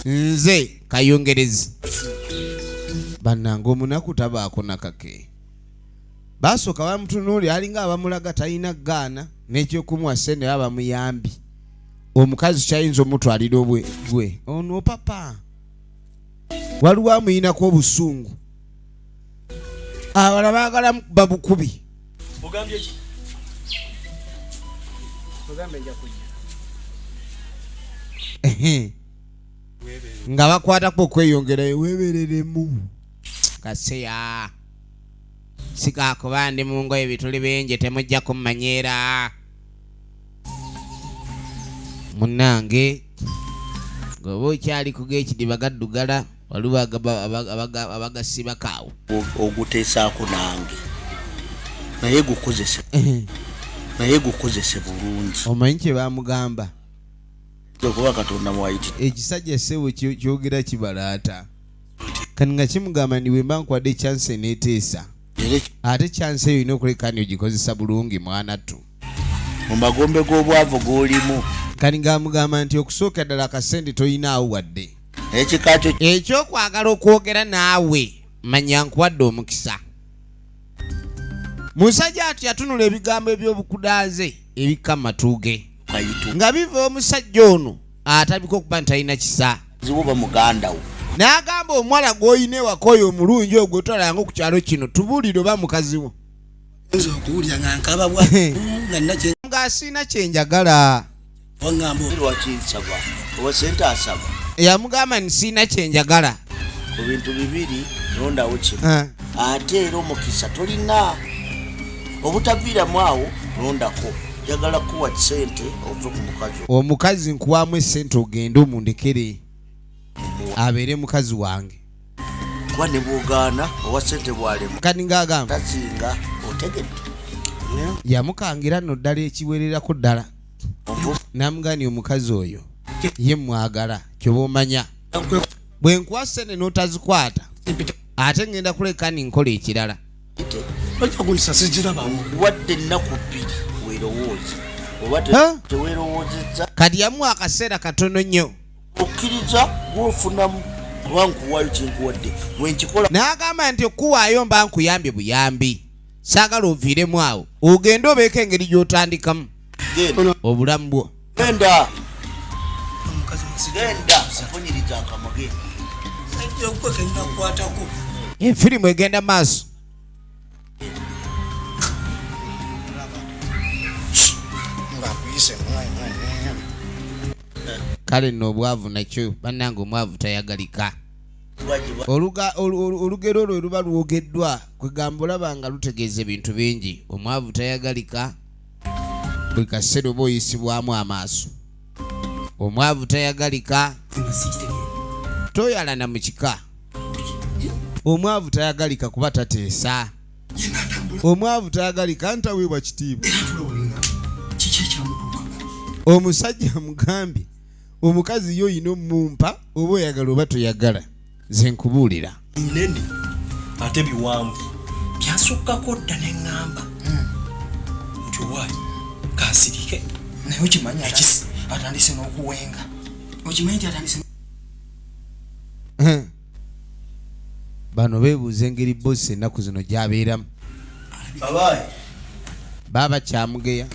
[SPEAKER 7] Nze kayongerezi bannange, omunaku tabaako nakake. Basooka bamutunuulira, alinga abamulaga talina gaana n'ekyokumuwa sente, baba bamuyambi. Omukazi kyayinza omutwalira obwe gwe ono papa waliwo amuyinako obusungu, abalala baagala mukuba bukubi.
[SPEAKER 8] Ogambye ki?
[SPEAKER 9] Ogambe nja kujja.
[SPEAKER 7] Ehe. Nga bakwatako okweyongerayo, webereremu kaseya sikakuba ndi mu ngoye bituli bingi, temujja kummanyiira munnange. Gweoba okyali kuga ekidiba gaddugala, waliwo abagasibako awo.
[SPEAKER 11] Oguteesaako nange, naye gukozese, naye gukozese bulungi.
[SPEAKER 7] Omanyi kye bamugamba?
[SPEAKER 11] Okuba Katonda mwayitidde.
[SPEAKER 7] Ekisajja ssebo kyogera kibalaata kati nga kimugamba ndi bwemba nkwadde chance eneeteesa, ate chance eyo olina okuleka ni ogikozesa bulungi, mwana ttu.
[SPEAKER 11] Mu magombe g'obwavu g'olimu.
[SPEAKER 7] Kati ng'amugamba nti okusooka ddala akasente toyinaawo wadde.
[SPEAKER 11] Ekika kyo.
[SPEAKER 7] Ekyokwagala okwogera naawe, manya nkuwadde omukisa. Musajja ati yatunula ebigambo eby'obukudaaze ebikka mu matu ge
[SPEAKER 11] Kayitu.
[SPEAKER 7] nga biva omusajja ono atabika okuba nti talina kisa.
[SPEAKER 11] Ziwo muganda wo.
[SPEAKER 7] N'agamba omuwala gw'olina ewaka oyo omulungi ogwo otwalanga ku kyalo kino, tubuulire oba mukazi wo.
[SPEAKER 9] Nza okuwulira nga nkaba bwa nga nina kye
[SPEAKER 7] Ng'asiina kyenjagala.
[SPEAKER 9] Waŋŋamba.
[SPEAKER 11] Lwaki nsaba oba sente asaba?
[SPEAKER 7] Yamugamba nti siina kyenjagala.
[SPEAKER 11] Ku bintu bibiri londawo kimu. Ate era omukisa tolina obutaviiramu awo, londako. Njagala kuwa sente ove ku mukazi.
[SPEAKER 7] Omukazi nkuwaamu esente ogende omundekere abeere mukazi wange.
[SPEAKER 11] Kuba ne bwogaana owa sente bwalema.
[SPEAKER 7] Kati ng'agamba
[SPEAKER 11] tasinga otegedde.
[SPEAKER 7] Yamukangira nno ddala ekiwererako ddala, namugani omukazi oyo ye mwagala, kyoba omanya bwe nkuwa sente n'otazikwata ate ngenda kuleka ni nkola ekirala.
[SPEAKER 9] Ojja kundisa sigirabawo.
[SPEAKER 11] Wadde ennaku 2 weerowooze oba
[SPEAKER 7] Ha?
[SPEAKER 11] teweerowoozezza.
[SPEAKER 7] Kati yamuwa akaseera katono nnyo.
[SPEAKER 11] Okkiriza gwofunamu kuba nkuwaayo kyenkuwadde bwenkikola.
[SPEAKER 7] N'agamba nti okuwaayo mba nkuyambye buyambi, saagala oviiremu awo ogende obeeko engeri gy'otandikamu
[SPEAKER 11] Genda.
[SPEAKER 7] obulamu bwo.
[SPEAKER 11] Genda, genda ofunyiriza akamwa, genda.
[SPEAKER 9] Sajja okwekennakwatako.
[SPEAKER 7] Efirimu egenda maaso.
[SPEAKER 9] Ng'akuyise.
[SPEAKER 7] Kale nno obwavu nakyo bannange, omwavu tayagalika. Olugero olwo luba lwogeddwa kwegamba olaba nga lutegeeza ebintu bingi. Omwavu tayagalika, buli kaseera oba oyisibwamu amaaso. Omwavu tayagalika, toyalana mu kika. Omwavu tayagalika kuba tateesa. Omwavu tayagalika ntaweebwa kitiibwa.
[SPEAKER 8] Kiki ekyamutuuka?
[SPEAKER 7] Omusajja amugambye omukazi yo oyina omumpa oba oyagala oba toyagala, nze nkubuulira.
[SPEAKER 8] Nene ate biwanvu byansukkako dda, neŋŋamba nti owaayi kansirike.
[SPEAKER 9] Naye okimanyi atandise n'okuwenga, okimanyi nti atandise.
[SPEAKER 7] Bano beebuuza engeri bosi ennaku zino gy'abeeramu.
[SPEAKER 11] Babayi.
[SPEAKER 7] Baaba kyamugeya.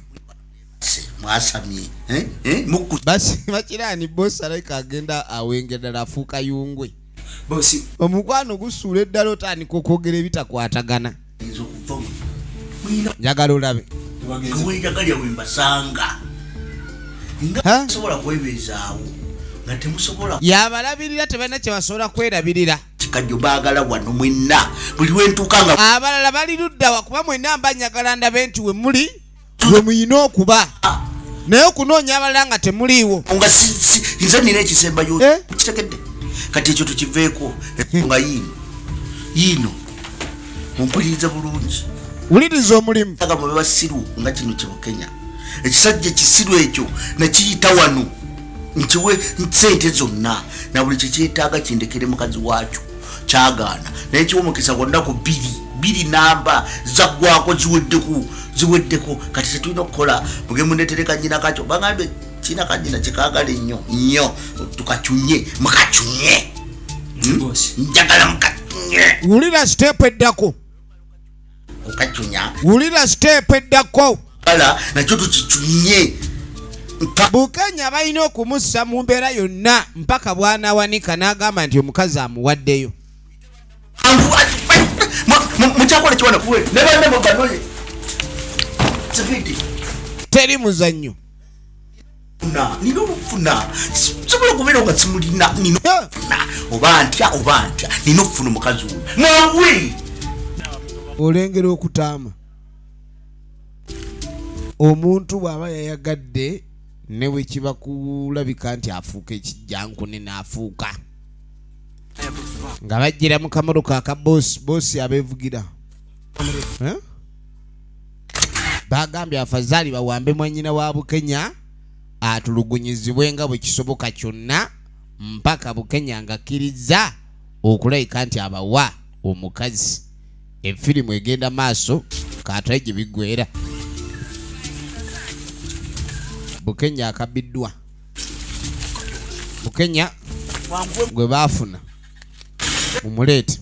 [SPEAKER 11] Mwasamye, eh? Eh? Mukku.
[SPEAKER 7] Basi bakiraani bosi alabika agenda awenga eddala, afuuka yungwe.
[SPEAKER 8] Bosi.
[SPEAKER 7] Omukwano gusuula eddala, otandika okwogera ebitakwatagana.
[SPEAKER 11] Nza okuva mu
[SPEAKER 7] Njagala olabe.
[SPEAKER 11] Wenjagalya wembasanga nga
[SPEAKER 7] Ha?
[SPEAKER 11] sobola kwebeezaawo nga temusobola.
[SPEAKER 7] Yabalabirira, tebalina kye basobola kwerabirira.
[SPEAKER 11] Kikajjo baagala wano mwenna buli lwentuuka nga
[SPEAKER 7] Abalala bali ludda wa? Kuba mwenna mba njagala ndabe nti we muli we muyina okuba, naye okunoonya abalala nga temuliiwo.
[SPEAKER 11] Nga nze nina ekisembayo.
[SPEAKER 7] Eh?
[SPEAKER 11] Kitegedde kati ekyo tukiveeko nga yiino yiino mumpuliriza bulungi.
[SPEAKER 7] Wuliriza omulimu.
[SPEAKER 11] Aga mube basiru nga kino kyebukenya. Ekisajja ekisiru ekyo nakiyita wano nkiwe sente zonna na buli kyekyetaaga kindekere mukazi waakyo, kyagaana. Naye kiwa omukisa gwa nnaku bbiri, bbiri namba zaggwako, ziweddeko, ziweddeko. Kati kyetulina okukola, muge mundeetere kanyina kakyo. Bagambye kina kanyina kyekaagala ennyo nnyo, tukacunye, mukacunye. Njagala mukacunye.
[SPEAKER 7] Wulira siteepu eddako.
[SPEAKER 11] Okacunya.
[SPEAKER 7] Wulira siteepu eddako.
[SPEAKER 11] Kala nakyo tukicunye.
[SPEAKER 7] Bukenya balina okumussa mu mbeera yonna mpaka bw'anaawanika n'agamba nti omukazi amuwaddeyo.
[SPEAKER 11] Mukyakola kiwana kuwe ne banne mubanoye. Sipidi.
[SPEAKER 7] Teri muzannyo.
[SPEAKER 11] Nina okufuna, sobola okubeera nga simulina. Nina okufuna, oba ntya oba ntya, nina okufuna omukazi oyo mwanguwe.
[SPEAKER 7] Olengera okutaama omuntu bw'aba yayagadde ne bwe kiba kulabika nti afuuka ekijjankune n'afuuka nga bajjira mu kamotoka aka boosi, boosi abeevugira. Eh? Bagambye afazaali bawambe mwannyina wa Bukenya atulugunyizibwe nga bwe kisoboka kyonna mpaka Bukenya ng'akkirizza okulabika nti abawa omukazi. Efirimu egenda maaso kaatale gye biggwera. Bukenya akabiddwa. Bukenya gwe baafuna mumuleete,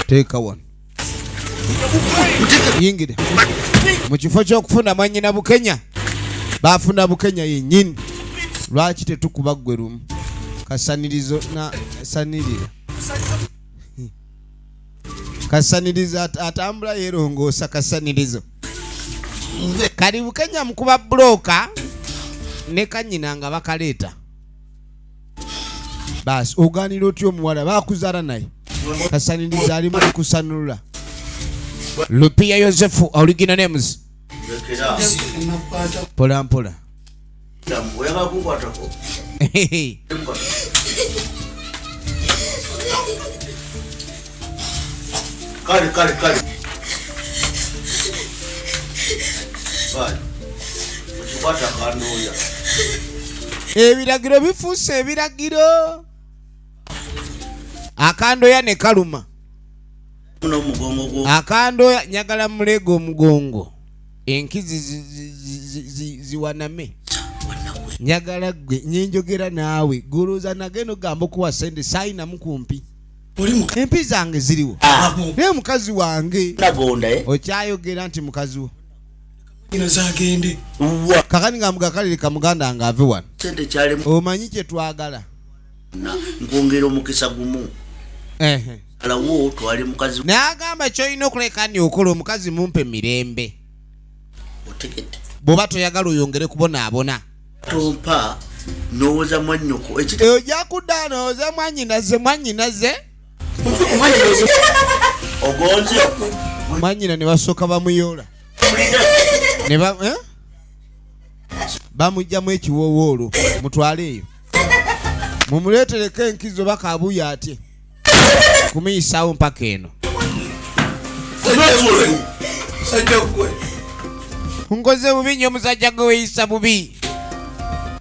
[SPEAKER 7] teeka wano yingira. Mu kifo ky'okufuna mwannyina Bukenya baafuna Bukenya yennyini. Lwaki tetukuba ggwe lumu kasanirizo na sanirira kasanirizo atambula yerongoosa kasanirizo. Kali Bukenya mukuba bulooka ne kanyina nga bakaleeta. Baasi oganira otya omuwala bakuzaala naye kasanirizo ali mu kusanulula. Lupia Yosefu original names. Mpola mpola.
[SPEAKER 11] Kale kale kale. Kale. Okikwata kanooya.
[SPEAKER 7] Ebiragiro bifuuse ebiragiro. Akandoya ne kaluma.
[SPEAKER 11] N'omugongo gwo.
[SPEAKER 7] Akandoya njagala muleega omugongo. Enkizi ziwaname. Njagala ggwe nyenjogera naawe goloza nagenda ogamba okuwa sente saayinamu kumpi. Empi zange ziriwo. Naye mukazi wange.
[SPEAKER 11] Nagonda, eh?
[SPEAKER 7] Okyayogera nti mukazi wo.
[SPEAKER 8] Ino zagende.
[SPEAKER 7] Kakani nga mugakalireka muganda nga ave wano.
[SPEAKER 11] Sente kyalimu.
[SPEAKER 7] Omanyi kye twagala.
[SPEAKER 11] Na nkwongera omukisa gumu. Alawo twali mukazi.
[SPEAKER 7] N'agamba ky'olina okuleka ni okola omukazi mumpe mirembe.
[SPEAKER 11] Otegete.
[SPEAKER 7] Bw'oba toyagala oyongere kubonaabona.
[SPEAKER 11] Tompa n'owoza mwannyoko.
[SPEAKER 7] Ojja kudda n'owoza mwannyinaze, mwannyinaze.
[SPEAKER 11] Ogonze.
[SPEAKER 7] Mwannyina ne basooka bamuyoola. Ne bamuggyamu ekiwoowo olwo. Mutwale eyo. Mumuleetereko enkizo bakaabuya atye. Kumuyisaawo mpaka eno. Nkoze bubi nnyo omusajja gwe weeyisa bubi.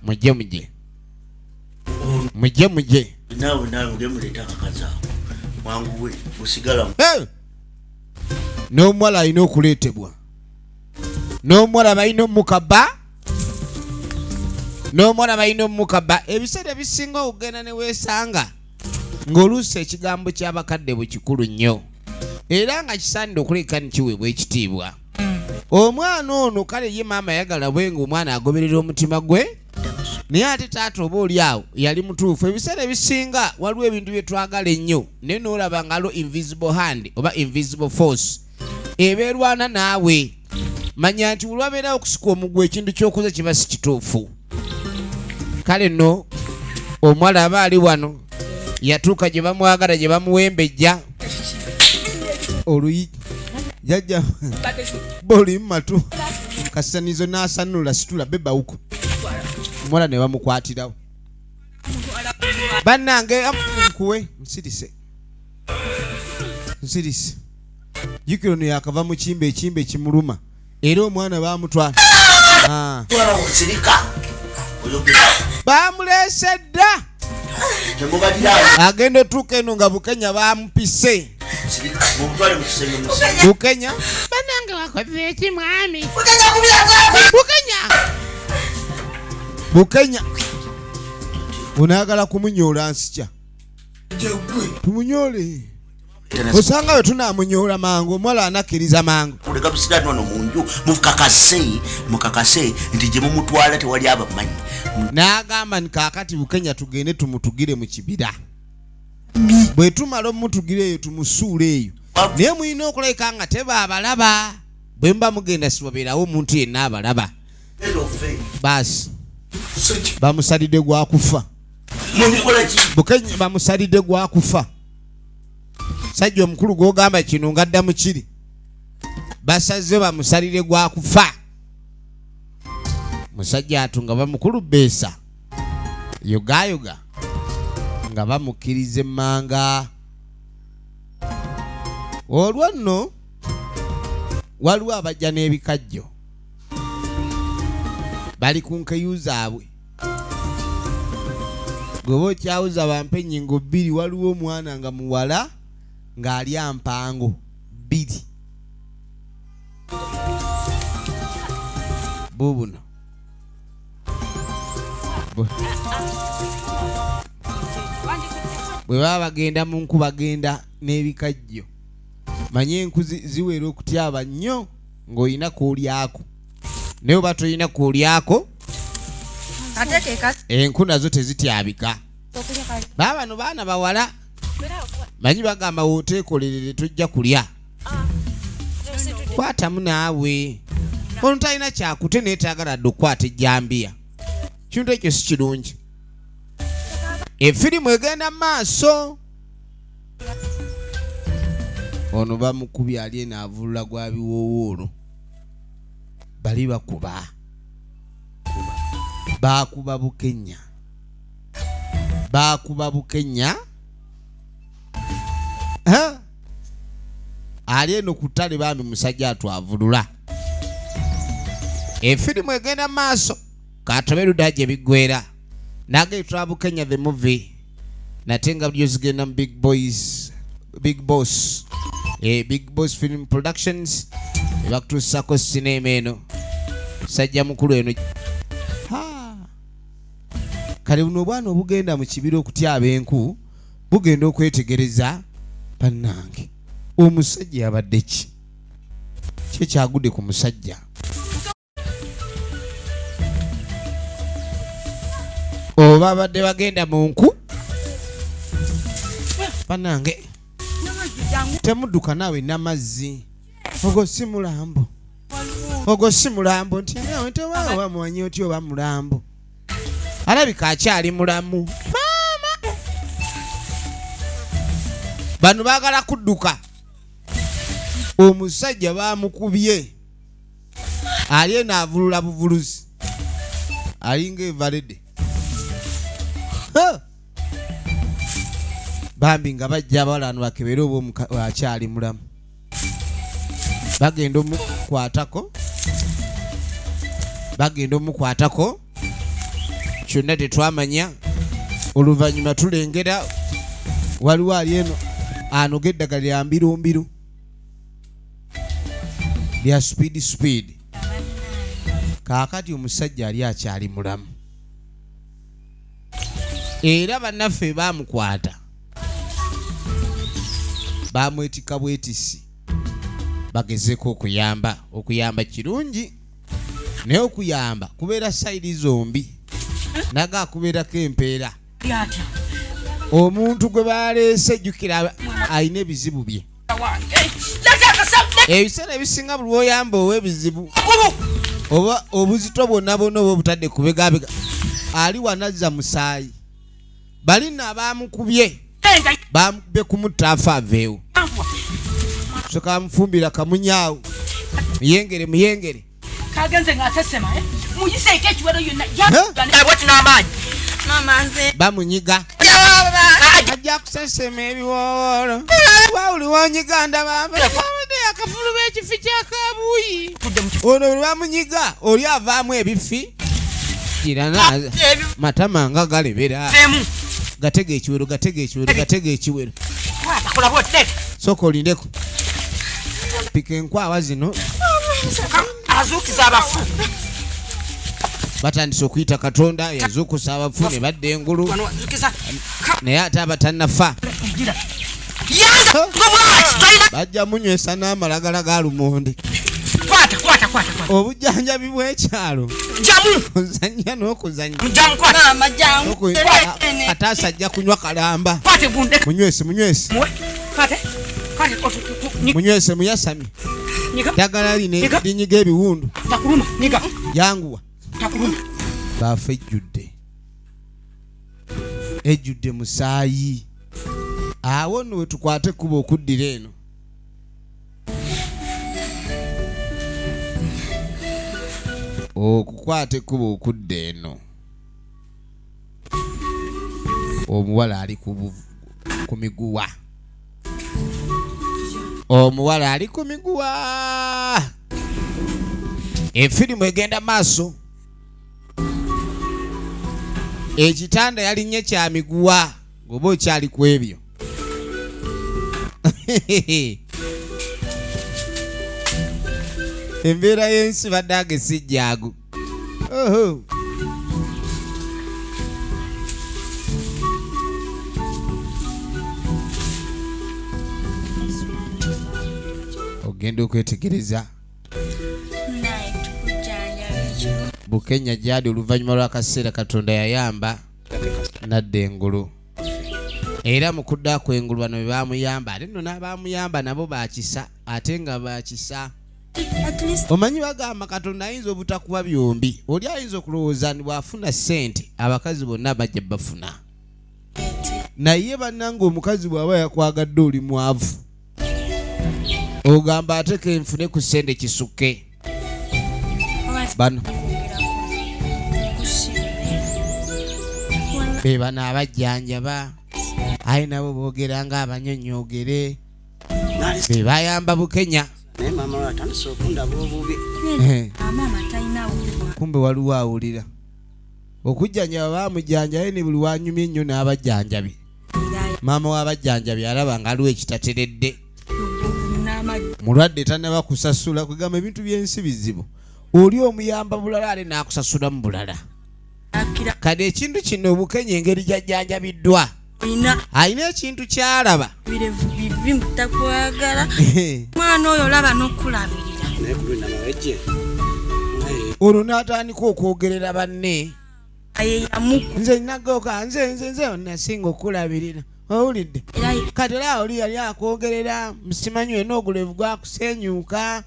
[SPEAKER 7] Mujje mujje. Mujje mujje.
[SPEAKER 11] Naawe naawe gemuleeta akakazi ako. Mwanguwe osigala.
[SPEAKER 7] Hey! N'omuwala alina okuleetebwa. N'omuwala balina omukaba. N'omuwala balina omukaba. Ebiseera ebisinga okugenda ne weesanga ng'oluusi ekigambo ky'abakadde bwe kikulu nnyo. Era nga kisaanidde okuleka ne kiweebwa ekitiibwa. Omwana ono kale ye maama yagala bwe ng'omwana agoberera omutima gwe. Naye ate taata oba oli awo yali mutuufu. Ebiseera ebisinga waliwo ebintu bye twagala ennyo naye n'olaba nga lo invisible hand oba invisible force ebeerwana naawe. Manya nti olwabeerawo okusika omugwa ekintu ky'okoze kiba si kituufu. Kale nno omuwala aba ali wano yatuuka gye bamwagala gye bamuwembejja oluyi jajja boli mu matu kasanizo n'asanula situla bebawuko omuwala ne bamukwatirawo. Bannange nkuwe nsirise nsirise. Jjukira ono yakava mu kimba, ekimba ekimuluma era omwana baamutwala. Ah.
[SPEAKER 11] Twala sirika. Oyogera.
[SPEAKER 7] Bamuleese dda.
[SPEAKER 11] Temubalira.
[SPEAKER 7] Agenda otuuka eno nga Bukenya bamupise.
[SPEAKER 11] Sirika. Mumutwale mu kisenge musibe.
[SPEAKER 7] Bukenya.
[SPEAKER 3] Banange wakoze eki mwami?
[SPEAKER 10] Bukenya kubira taata.
[SPEAKER 7] Bukenya. Bukenya. Onayagala kumunyoola nsikya. Tumunyole. Osanga we tunamunyoola mangu omuwala anakkiriza mangu.
[SPEAKER 11] Kuleka busirani wano mu nju mukakase mukakase nti gye mumutwala tewali abamanyi.
[SPEAKER 7] N'agamba nti kaakati Bukenya tugende tumutugire mu kibira. Bwe tumala omutugira eyo tumusuule eyo. Naye mulina okulabika nga tebaabalaba. Bwe muba mugenda siwabeerawo omuntu yenna abalaba. Baasi bamusalidde gwa kufa. Bukenya bamusalidde gwa kufa. Sajja omukulu gw'ogamba kino ng'adda mu kiri. Basaze bamusalire gwa kufa. Musajja atu nga bamukulu beesa. Yogaayoga nga bamukkiriza emmanga. Olwo nno waliwo abajja n'ebikajjo. Bali ku nkeyu zaabwe. Gwe okyawuza bampe ennyingo bbiri, waliwo omwana nga muwala ng'alya mpango bbiri. Buubuno. Bwe baba bagenda mu nku bagenda n'ebikajjo. Manye enku ziwera okutyaba nnyo ng'olina k'olyako. Naye oba tolina k'olyako, enku nazo tezityabika. Baba bano baana bawala. Manyi bagamba w'oteekolerere tojja kulya. Kwatamu naawe. Ono talina kyakute naye tayagala dde okukwata ejjambiya. Kintu ekyo si kirungi. Efirimu egenda mu maaso. Ono bamukubye ali eno avulula gwa biwoowoolo. Bali bakuba. Baakuba Bukenya. Baakuba Bukenya. Ha? Ali eno ku ttale bambi musajja atwavulula. Efirimu egenda mu maaso. Katobe ludda gye biggweera. Nageetwa Bukenya the movie. Nate nga bulijjo zigenda mu Big Boys, Big Boss. Big Boss Film Productions ebakutuusako sinema eno. Sajja mukulu eno. Ha! Kale buno obwana obugenda mu kibira okutyaba enku bugenda okwetegereza bannange. Omusajja yabadde ki? Ki ekyagudde ku musajja? Oba abadde bagenda mu nku? Bannange temudduka naawe n'amazzi. Ogwo si mulambo. Ogwo si mulambo nti naawe tewaawe bamumanyi otya oba mulambo. Alabika akyali mulamu. Maama! Bano baagala kudduka. Omusajja baamukubye. Ali eno avulula buvuluzi. Alinga evalede. Ha! Bambi nga bajja abawala bano bakebere oba akyali mulamu. Bagenda omukwatako. Bagenda omukwatako. Kyonna tetwamanya. Oluvannyuma tulengera waliwo ali eno anoga eddagala lya mbirumbiru. Lya speed speed. Kaakati omusajja ali akyali mulamu. Era bannaffe baamukwata. Baamwetikka bwetisi. Bagezeeko okuyamba. Okuyamba kirungi. Naye okuyamba kubeera sayidi zombi. Naga akubeerako empeera. Omuntu gwe baleese jjukira alina ebizibu bye. Ebiseera ebisinga buli lw'oyamba ow'ebizibu oba obuzito bwonna bwonna oba obutadde kubegabega ali wanazza musaayi. Bali nno abaamukubye baamukubye kumutta afa aveewo. Soka bamufumbira kamunyaawo. Muyengere, muyengere.
[SPEAKER 3] Kagenze ng'asesema, eh? Muyiseeko ekiwero yonna.
[SPEAKER 7] Huh?
[SPEAKER 1] Bw'ati n'amaanyi.
[SPEAKER 10] Maama nze.
[SPEAKER 7] Bamunyiga. Ajja kusesema ebiwoowolo. Wawuli wonyiga ndaba abadde Akafuluma ekifi kya kabuuyi. Ono bwe bamunyiga oli avaamu ebifi kirana matama nga galebera. Gatega ekiwero, gatega ekiwero, gatega ekiwero. Sooka olindeko, pika enkwawa zino.
[SPEAKER 1] Azuukiza abafu.
[SPEAKER 7] Batandise okuyita Katonda yazuukusa abafu ne badda engulu.
[SPEAKER 1] Wano azuukiza.
[SPEAKER 7] Naye ate abatannafa
[SPEAKER 1] Gira. Yanga ngobwati tolina.
[SPEAKER 7] Bajja munywesa n'amalagala ga lumonde.
[SPEAKER 1] Kwata, kwata, kwata, kwata.
[SPEAKER 7] Obujjanjabi bw'ekyalo.
[SPEAKER 1] Jamu.
[SPEAKER 7] Kuzannya n'okuzannya.
[SPEAKER 1] Jamu, kwata.
[SPEAKER 10] Maama, jangu.
[SPEAKER 7] Ataasa ajja kunywa kalamba.
[SPEAKER 1] Kwata egunde.
[SPEAKER 7] Munywese, munywese.
[SPEAKER 1] Muwe. Kwata. Kwata,
[SPEAKER 7] Munywese, muyasami.
[SPEAKER 1] Nyiga.
[SPEAKER 7] Ddagala lino
[SPEAKER 1] Nyiga.
[SPEAKER 7] linyiga ebiwundu.
[SPEAKER 1] Takuluma, nyiga.
[SPEAKER 7] Yanguwa.
[SPEAKER 1] Takuluma.
[SPEAKER 7] Baafa ejjudde. Ejjudde musaayi. Awo nno we tukwate ekkubo okuddira eno. Okukwata ekkubo okudda eno. Omuwala ali ku miguwa. Omuwala ali ku miguwa. Efirimu egenda maaso. Ekitanda yalinnye kya miguwa ng'oba okyali ku ebyo. Embeera y'ensi baddange si jjangu. Oho. Ogenda okwetegereza. Bukenya gy'ali oluvannyuma lw'akaseera Katonda yayamba n'adda engulu. Era mu kudda kwe engulu bano be baamuyamba, ate nno n'abaamuyamba nabo baakisa, ate nga baakisa. Omanyi bagamba Katonda ayinza obutakuwa byombi. Oli ayinza okulowooza nti bw'afuna ssente abakazi bonna bajja bafuna. Naye bannange omukazi bw'aba yakwagadde oli mwavu, ogamba ate ke nfune ku ssente kisukke. Bano be bano abajjanjaba, aye nabo boogera ng'abanyonyoogere. Be bayamba Bukenya.
[SPEAKER 9] Naye maama we atandise okundaba obubi.
[SPEAKER 3] Maama talina bubi.
[SPEAKER 7] Kumbe waliwo awulira. Okujjanjaba baamujjanjabe ne buli wanyumye ennyo n'abajjanjabi. Maama w'abajjanjabi alaba nga aliwo ekitateredde. Mulwadde tannaba kusasula, kwegamba ebintu by'ensi bizibu. Oli omuyamba bulala ate n'akusasula mu bulala. Kati ekintu kino Bukenya engeri gy'ajjanjabiddwa. Alina ekintu ky'alaba.
[SPEAKER 3] Birevu bibi mutakwagala. Mwana oyo olaba n'okulabirira.
[SPEAKER 9] Naye ku lwena mawejje.
[SPEAKER 7] Olwo n'atandika okwogerera banne.
[SPEAKER 3] Aye yamuku.
[SPEAKER 7] Nze nagooka, nze, nze, nze nasinga okulabirira. Owulidde? Kati era oli yali akwogerera, simanyi wena ogulevu gwakusenyuka.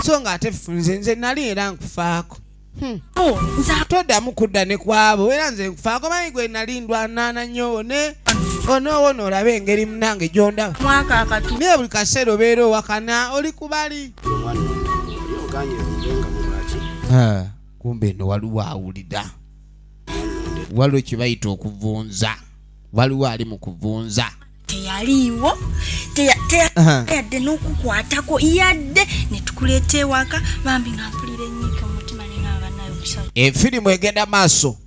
[SPEAKER 7] So ng'ate nze, nze nali era nkufaako. Toddamu kudda ne kwabo, era nze nkufaako, manyi gwe nali ndwanaana nnyo ne onoowona olabe engeri munnange gy'ondaba.
[SPEAKER 3] Mwaka akatu.
[SPEAKER 7] Naye buli kaseera obeera owakana, oli ku bali.
[SPEAKER 9] Omwana oli oganye omulenga mu lwaki?
[SPEAKER 7] Kumbe eno waliwo awulira. Waliwo kye bayita okuvunza. Waliwo ali mu kuvunza.
[SPEAKER 3] Teyaliiwo, yadde n'okukwatako, yadde ne tukuleeta ewaka, bambi nga mpulira ennyiike mu mutima ne ngamba naye okusaba.
[SPEAKER 7] Efirimu egenda maaso.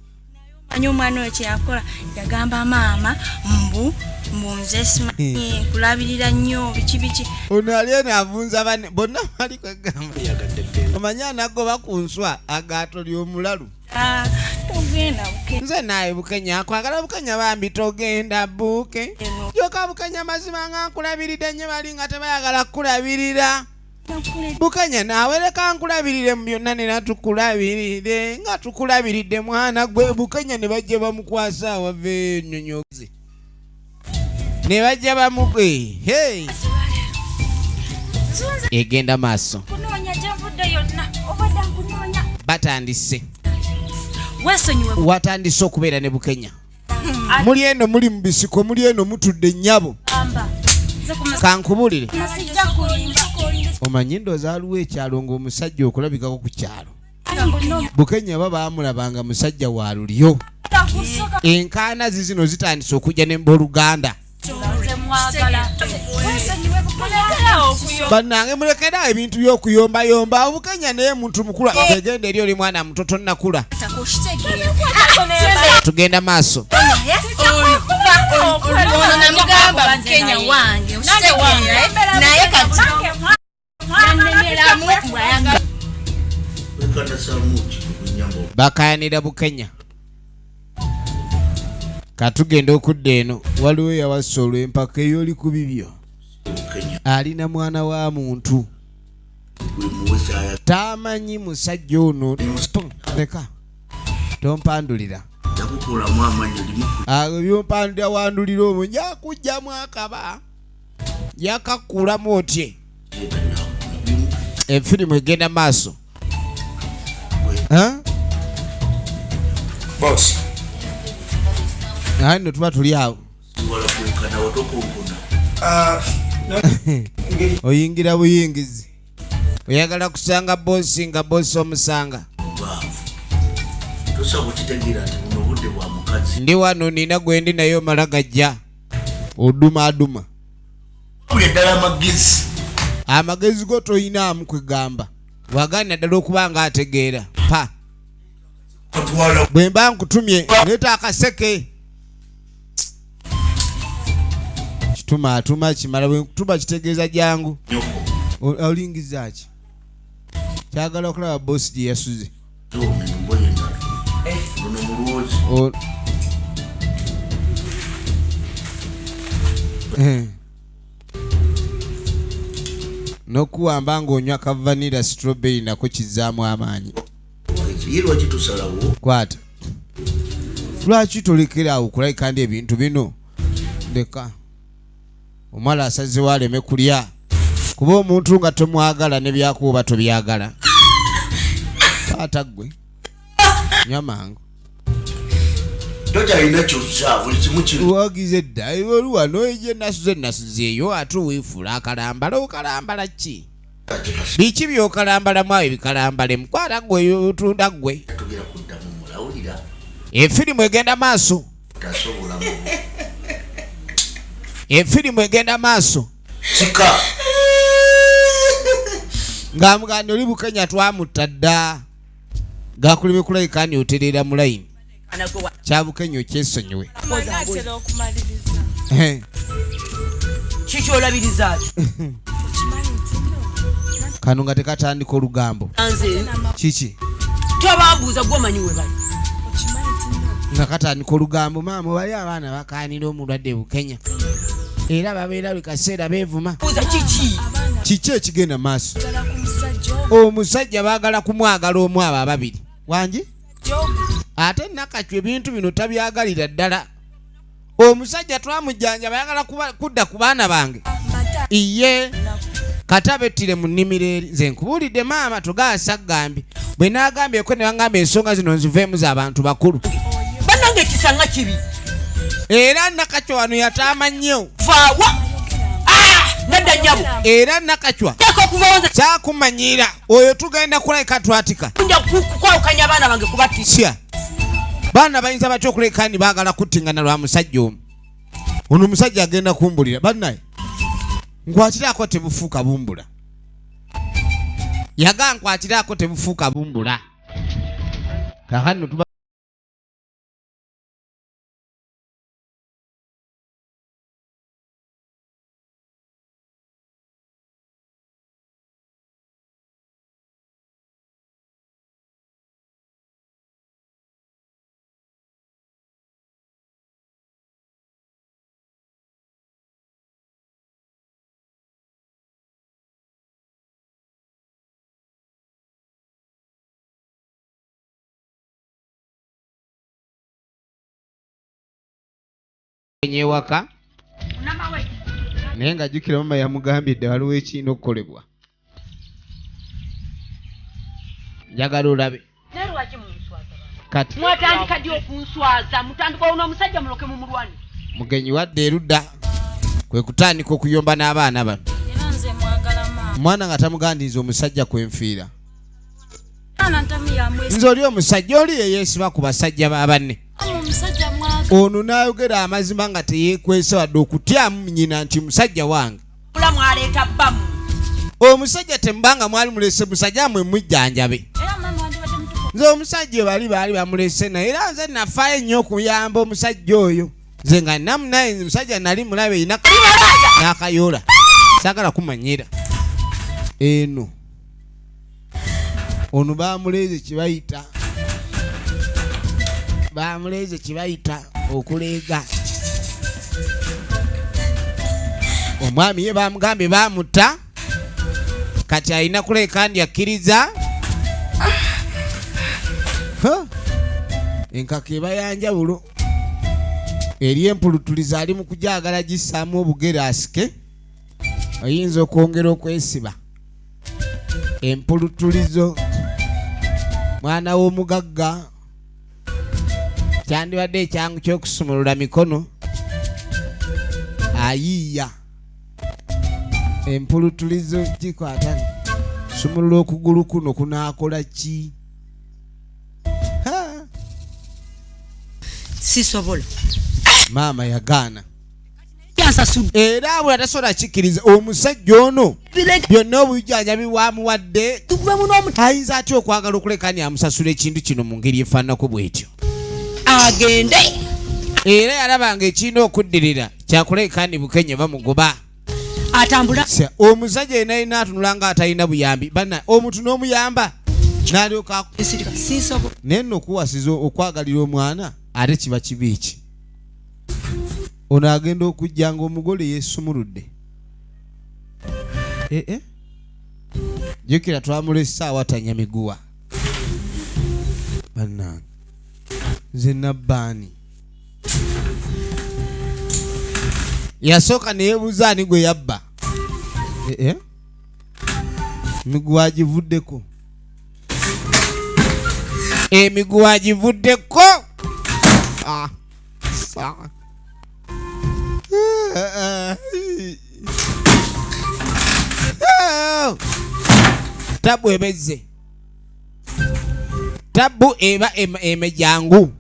[SPEAKER 3] Manyi omwana oyo kye yakola, yagamba maama mbu nze simanyi nkulabirira nnyo biki biki.
[SPEAKER 7] Ono ali eno avunza banne bonna bali kwegamba. Omanyi anagoba ku nswa agaato ly'omulalu.
[SPEAKER 3] Togenda Bukenya.
[SPEAKER 7] Nze naye Bukenya akwagala Bukenya bambi togenda Buke. Kyokka Bukenya mazima nga nkulabiridde nnyo bali nga tebayagala kukulabirira. Bukenya naawe leka nkulabirire mu byonna nera tukulabirire nga tukulabiridde mwana gwe. Bukenya ne bajja bamukwasa awava ennyonyozi. Ne bajja bamugwe. Hey! Egenda maaso.
[SPEAKER 3] Kunoonya gye nvudde yonna, obadde nkunoonya.
[SPEAKER 7] Batandise.
[SPEAKER 3] Weesonyiwe.
[SPEAKER 7] Watandise okubeera ne Bukenya. Muli eno muli mu bisiko, muli eno mutudde nnyabo.
[SPEAKER 3] Amba. Nze ku
[SPEAKER 7] Kankubuulire.
[SPEAKER 3] Sijja kulimba.
[SPEAKER 7] Omanyi ndowooza waliwo ekyalo ng'omusajja okulabikako ku kyalo. Bukenya baba baamulabanga musajja wa lulyo. Enkaana zizino zitandise okujja ne mbooluganda.
[SPEAKER 12] mwagala.
[SPEAKER 7] Bannange mulekera ebintu by'okuyombayomba. Obukenya naye muntu mukulu agenda eri oli mwana muto tonnakula. Tugenda maaso.
[SPEAKER 3] Ono namugamba Bukenya wange, okitegeera, naye kati yannemeramu bw'ayagala.
[SPEAKER 7] Bakayanira Bukenya. Katugenda okudda eno waliwo eyawasa olw'empaka ey'oli ku bibyo. Alina mwana wa muntu. Tamanyi musajja ono. Leka. Tompandulira. Ago byompandulira wandulira omwo nja kujjamu akaba. Yakakulamu otye. Efirimu egenda maaso.
[SPEAKER 8] Boss.
[SPEAKER 7] Naye nno tuba tuli awo. Oyingira buyingizi. Oyagala kusanga bossi nga bossi omusanga. Ndi wano nina gwe ndi naye omala gajja. Oduma aduma. Amagezi go toyinaamu kwegamba. Wagaana ddala okuba nga ategeera. Pa. Bwe mba nkutumye leeta akaseke. Kituma atuma kimala bwe nkutuma kitegeeza jangu. Olingiza ki? Kyagala okulaba bossi gye yasuze. N'okuwamba ng'onywa ka vanilla strawberry nako kizzaamu amaanyi. Kwata. Lwaki tolekera awo okulabika ndi ebintu bino? Leka. Omuwala asazeewo aleme kulya. Kuba omuntu nga tomwagala ne byakuba tobyagala. Kwata ggwe. Nywa mangu.
[SPEAKER 11] Tokyalina ky'ozza, buli kimu kiri.
[SPEAKER 7] Wagize dda, oli wano gye nasuze nasuzeeyo ate weefuula akalambala, okalambala ki? Biki by'okalambalamu awo ebikalambalemu? Kwata ggwe otunda ggwe.
[SPEAKER 11] Tugenda kuddamu mulawulira.
[SPEAKER 7] Efirimu egenda maaso.
[SPEAKER 11] Tasobola mu.
[SPEAKER 7] Efirimu egenda maaso.
[SPEAKER 11] Kika.
[SPEAKER 7] Ng'amugamba oli Bukenya twamutta dda. Gakuleme kulabika ni otereera mu layini. Kya Bukenya okyesonyiwe.
[SPEAKER 12] Kiki olabiriza ki?
[SPEAKER 7] Kano nga tekatandika olugambo. Kiki?
[SPEAKER 12] Tobambuuza gwe omanyi we bali.
[SPEAKER 7] Nga katandika olugambo, maama bali abaana bakaanira omulwadde Bukenya. Era babeera buli kaseera beevuma.
[SPEAKER 12] Buuza kiki?
[SPEAKER 7] Kiki ekigenda maaso? Omusajja baagala kumwagala omu abo ababiri. Wangi? Ate Nakacwa ebintu bino tabyagalira ddala. Omusajja twamujjanjaba ayagala kudda ku baana bange. Iye kata bettire mu nnimiro eri. Nze nkubuulidde maama togaasa ggambye. Bwe naagambyeko ne bangamba ensonga zino nziveemu z'abantu bakulu.
[SPEAKER 12] Bannange ekisa nga kibi.
[SPEAKER 7] Era Nakacwa wano yataama nnyo.
[SPEAKER 12] Vaawa! Nedda nnyabo.
[SPEAKER 7] Era Nakacwa.
[SPEAKER 12] Teeka okuva wanze.
[SPEAKER 7] Kyakumanyiira. Oyo tugenda kulabika twatika.
[SPEAKER 12] Nja kwawukanya abaana bange kubattisa.
[SPEAKER 7] Sya. Baana bayinza batya okuleka ni baagala kuttingana lwa musajja omu? Ono omusajja agenda kumbulira. Bannaye. Nkwatiraako tebufuuka bumbula. Yaga nkwatiraako tebufuuka bumbula. Kaakano tuba ewaka naye nga jjukira maama yamugambye waliwo ekirina okukolebwa. Njagala olabe. Kati
[SPEAKER 12] mwatandika ddi okunswaza? Mutandika ono omusajja muloke mumulwane.
[SPEAKER 7] Mugenyi wadde erudda kwe kutandika okuyomba n'abaana bano. Mwana nga tamugandiriza omusajja kwenfiira. Nze oli omusajja oli yeyeesiba ku basajja ba banne. Ono n'ayogera amazima nga teyeekwese wadde okutyamu nnyina nti musajja wange.
[SPEAKER 12] Bulamu aleeta bbamu.
[SPEAKER 7] Omusajja temubanga mwali mulese musajja mwe mujjanjabe.
[SPEAKER 3] Era maama wandibadde mutuufu.
[SPEAKER 7] Nze omusajja bali baali bamulese naye era nze nafaayo nnyo okuyamba omusajja oyo. Nze nga namunaye musajja nali mulabe ina n'akayoola. Saagala kumanyira. Eno. Ono bamuleeze kibayita. Bamuleeze kibayita okuleega. Omwami ye bamugambye bamutta. Kati alina kuleeka ndi akkiriza. Enkaka eba ya njawulo. Eri empulutuliza ali mu kugyagala gissaamu obugere asike. Oyinza okwongera okwesiba. Empulutulizo mwana w'omugagga kyandibadde ekyangu ky'okusumulula mikono. Ayiiya. Empulutulizo gikwata. Sumulula okugulu kuno kunaakola ki?
[SPEAKER 12] Sisobola.
[SPEAKER 7] Maama yagaana. Era bwe atasobola kikkiriza omusajja ono byonna obujjanjabi bwamuwadde ayinza atya okwagala okuleka ni amusasula ekintu kino mu ngeri efaananako bw'etyo.
[SPEAKER 12] Agende.
[SPEAKER 7] Era yalabanga ekirina okuddirira kyakuleka ni Bukenya bamugoba.
[SPEAKER 12] Atambula.
[SPEAKER 7] Omusajja yenna yenna atunula nga atalina buyambi banna omuntu n'omuyamba n'alyoka naye nno okuwasiza okwagalira omwana ate kiba kibi ki? Ono agenda okujja ng'omugole yeesumuludde. Jjukira twamulese awatanya miguwa. Bannange nze nabbaani. Yasooka ne yeebuuza ani gwe yabba. Miguwa agivuddeko. Emiguwa agivuddeko. Tabu ebezze. Tabu eba emejangu.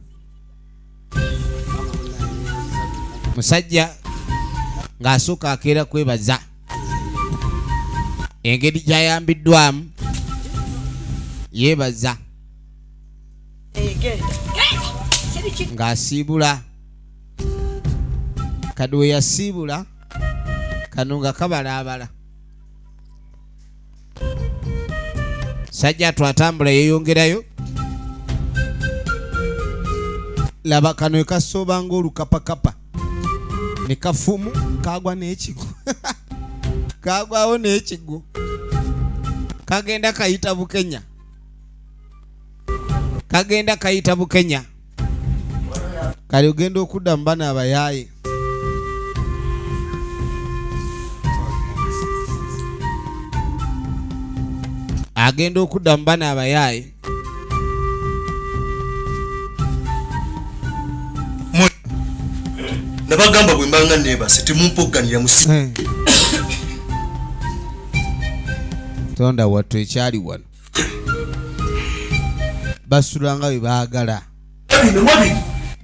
[SPEAKER 7] Musajja ng'asooka akeera kwebaza engeri gy'ayambiddwamu yeebaza ng'asiibula. Kadi we yasiibula kano nga kabalaabala. Sajja twatambula yeeyongerayo. Laba kano ekasooba ng'olukapakapa ne kafumu kagwa n'ekigwo. Kagwawo n'ekigwo. Kagenda kayita Bukenya. Kagenda kayita Bukenya. Kale ogenda okudda mu bano abayaaye. Agenda okudda mu bano abayaaye.
[SPEAKER 8] Nabagamba bwe mbanga neebase temumpogganira musi.
[SPEAKER 7] Tonda wattu ekyali wano. Basula nga bwe baagala.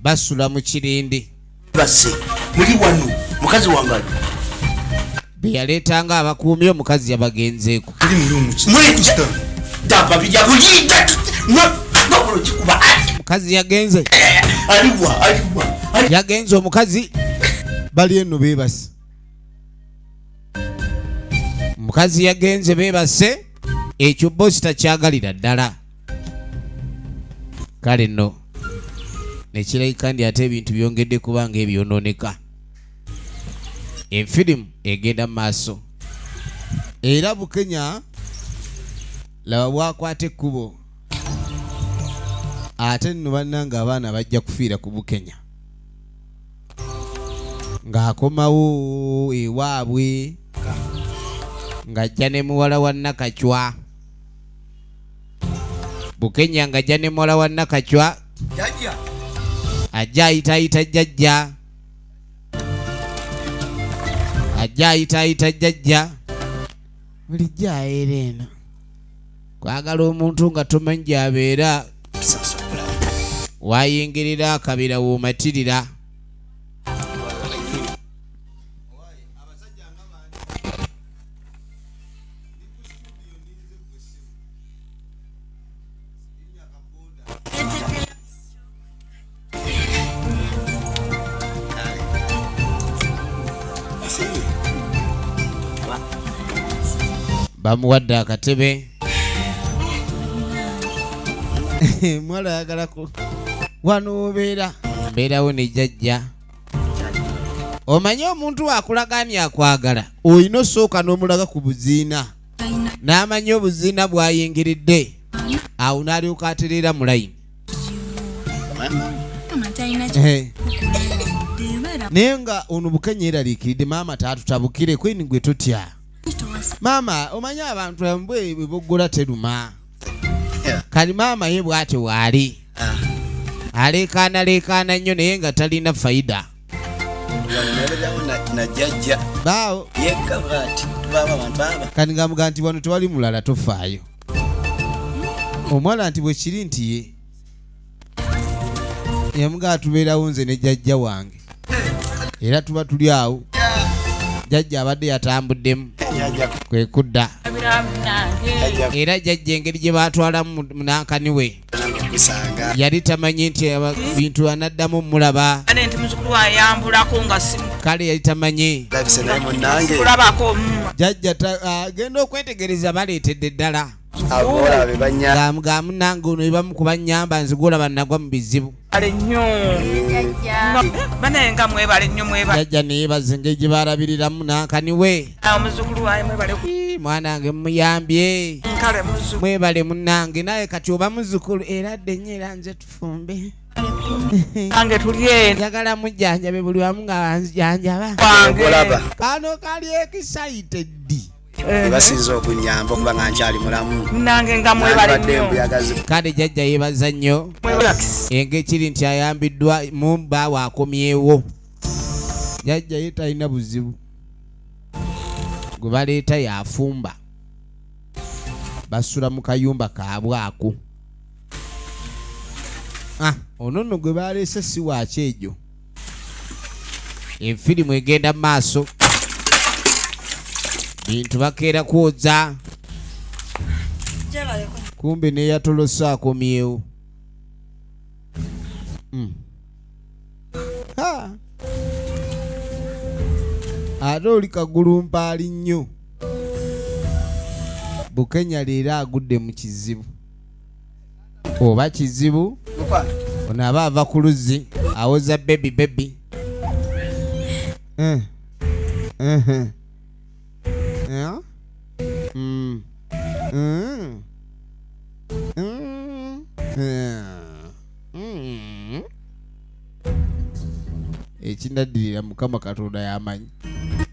[SPEAKER 7] Basula mu kirindi.
[SPEAKER 11] Basse muli wano mukazi wange ali.
[SPEAKER 7] Bye yaleetanga abakuumi omukazi yabagenzeeko. Mukazi yagenze. Yagenze omukazi bali eno beebase. Mukazi yagenze beebase ekyo bosi takyagalira ddala. Kale nno nekirabika nti ate ebintu byongedde kuba ng'ebyonooneka. Enfirimu egenda mu maaso. Era Bukenya laba bw'akwata ekkubo. Ate nno bannange abaana bajja kufiira ku Bukenya. Ng'akomawo ewaabwe ng'ajja ne muwala wa Nakacwa. Bukenya ng'ajja ne muwala wa Nakacwa. Ajja ayitaayita jjajja. Ajja ayitaayita jjajja. Bulijjo abeera eno. Kwagala omuntu nga tomanyi gy'abeera. Wayingirira akabira woomatirira. Bamuwadde akatebe. Mwala ayagala ku wano obeera mbeerawo ne jjajja. Omanyi omuntu akulaganya akwagala olina osooka n'omulaga ku buziina n'amanya obuziina bw'ayingiridde awo n'alyoka atereera mu layini. Naye nga ono Bukenya eraliikiridde maama taatutabukire kwini gwe tutya. Maama omanyi abantu embwa bwe boggola teruma. Kali maama ye bw'atyo waali aleekaanaleekaana nnyo naye nga talina fayida. Baawo kati ng'amugamba nti wano tewali mulala tofaayo. Omuwala nti bwe kiri nti ye yamugamba tubeerawo nze ne jjajja wange era tuba tuli awo. Jjajja abadde yatambuddemu kwe kudda era jjajja engeri gye baatwalamu munankani we yali tamanyi nti bintu anaddamu mulaba. Kale yali tamanyi. Jjajja agenda okwetegereza baleetedde ddala. Ga munnange ono ebamu ku bannyamba nze gw'olaba nagwa mu bizibu. Jjajja neyeebaza engeri gye baalabiriramu nankani we. Mwana wange muyambye. Mwebale munnange naye kati oba muzzukulu era adde nnyo era nze tufumbe. Njagala mujjanjabe buli wamu nga banzijanjaba. Kano kali excited.
[SPEAKER 9] Basinze okunyamba okuba nga nkyali mulamu.
[SPEAKER 1] Nange nga mwebale nnyo.
[SPEAKER 7] Kale jjajja yeebaza nnyo engeri nti ayambiddwa mu bbaawe akomyewo. Jjajja ye talina buzibu gwe baleeta yafumba. Basula mu kayumba kaabwe ako. Ono nno gwe baleese si wa kyejo. Efirimu egenda mu maaso. Bintu bakeera kwoza. Kumbe n'eyatolose akomyewo. Ate oli kagulumpaali nnyo. Bukenya leero agudde mu kizibu. Oba kizibu ono aba ava ku luzzi awoza bebi bebi. Ekinaddirira Mukama Katonda y'amanyi.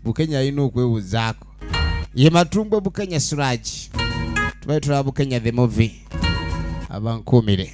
[SPEAKER 7] Bukenya alina okwewozaako. Ye Matumbwe Bukenya Suraj. Tubaye tulaba Bukenya the movie. Abankuumire.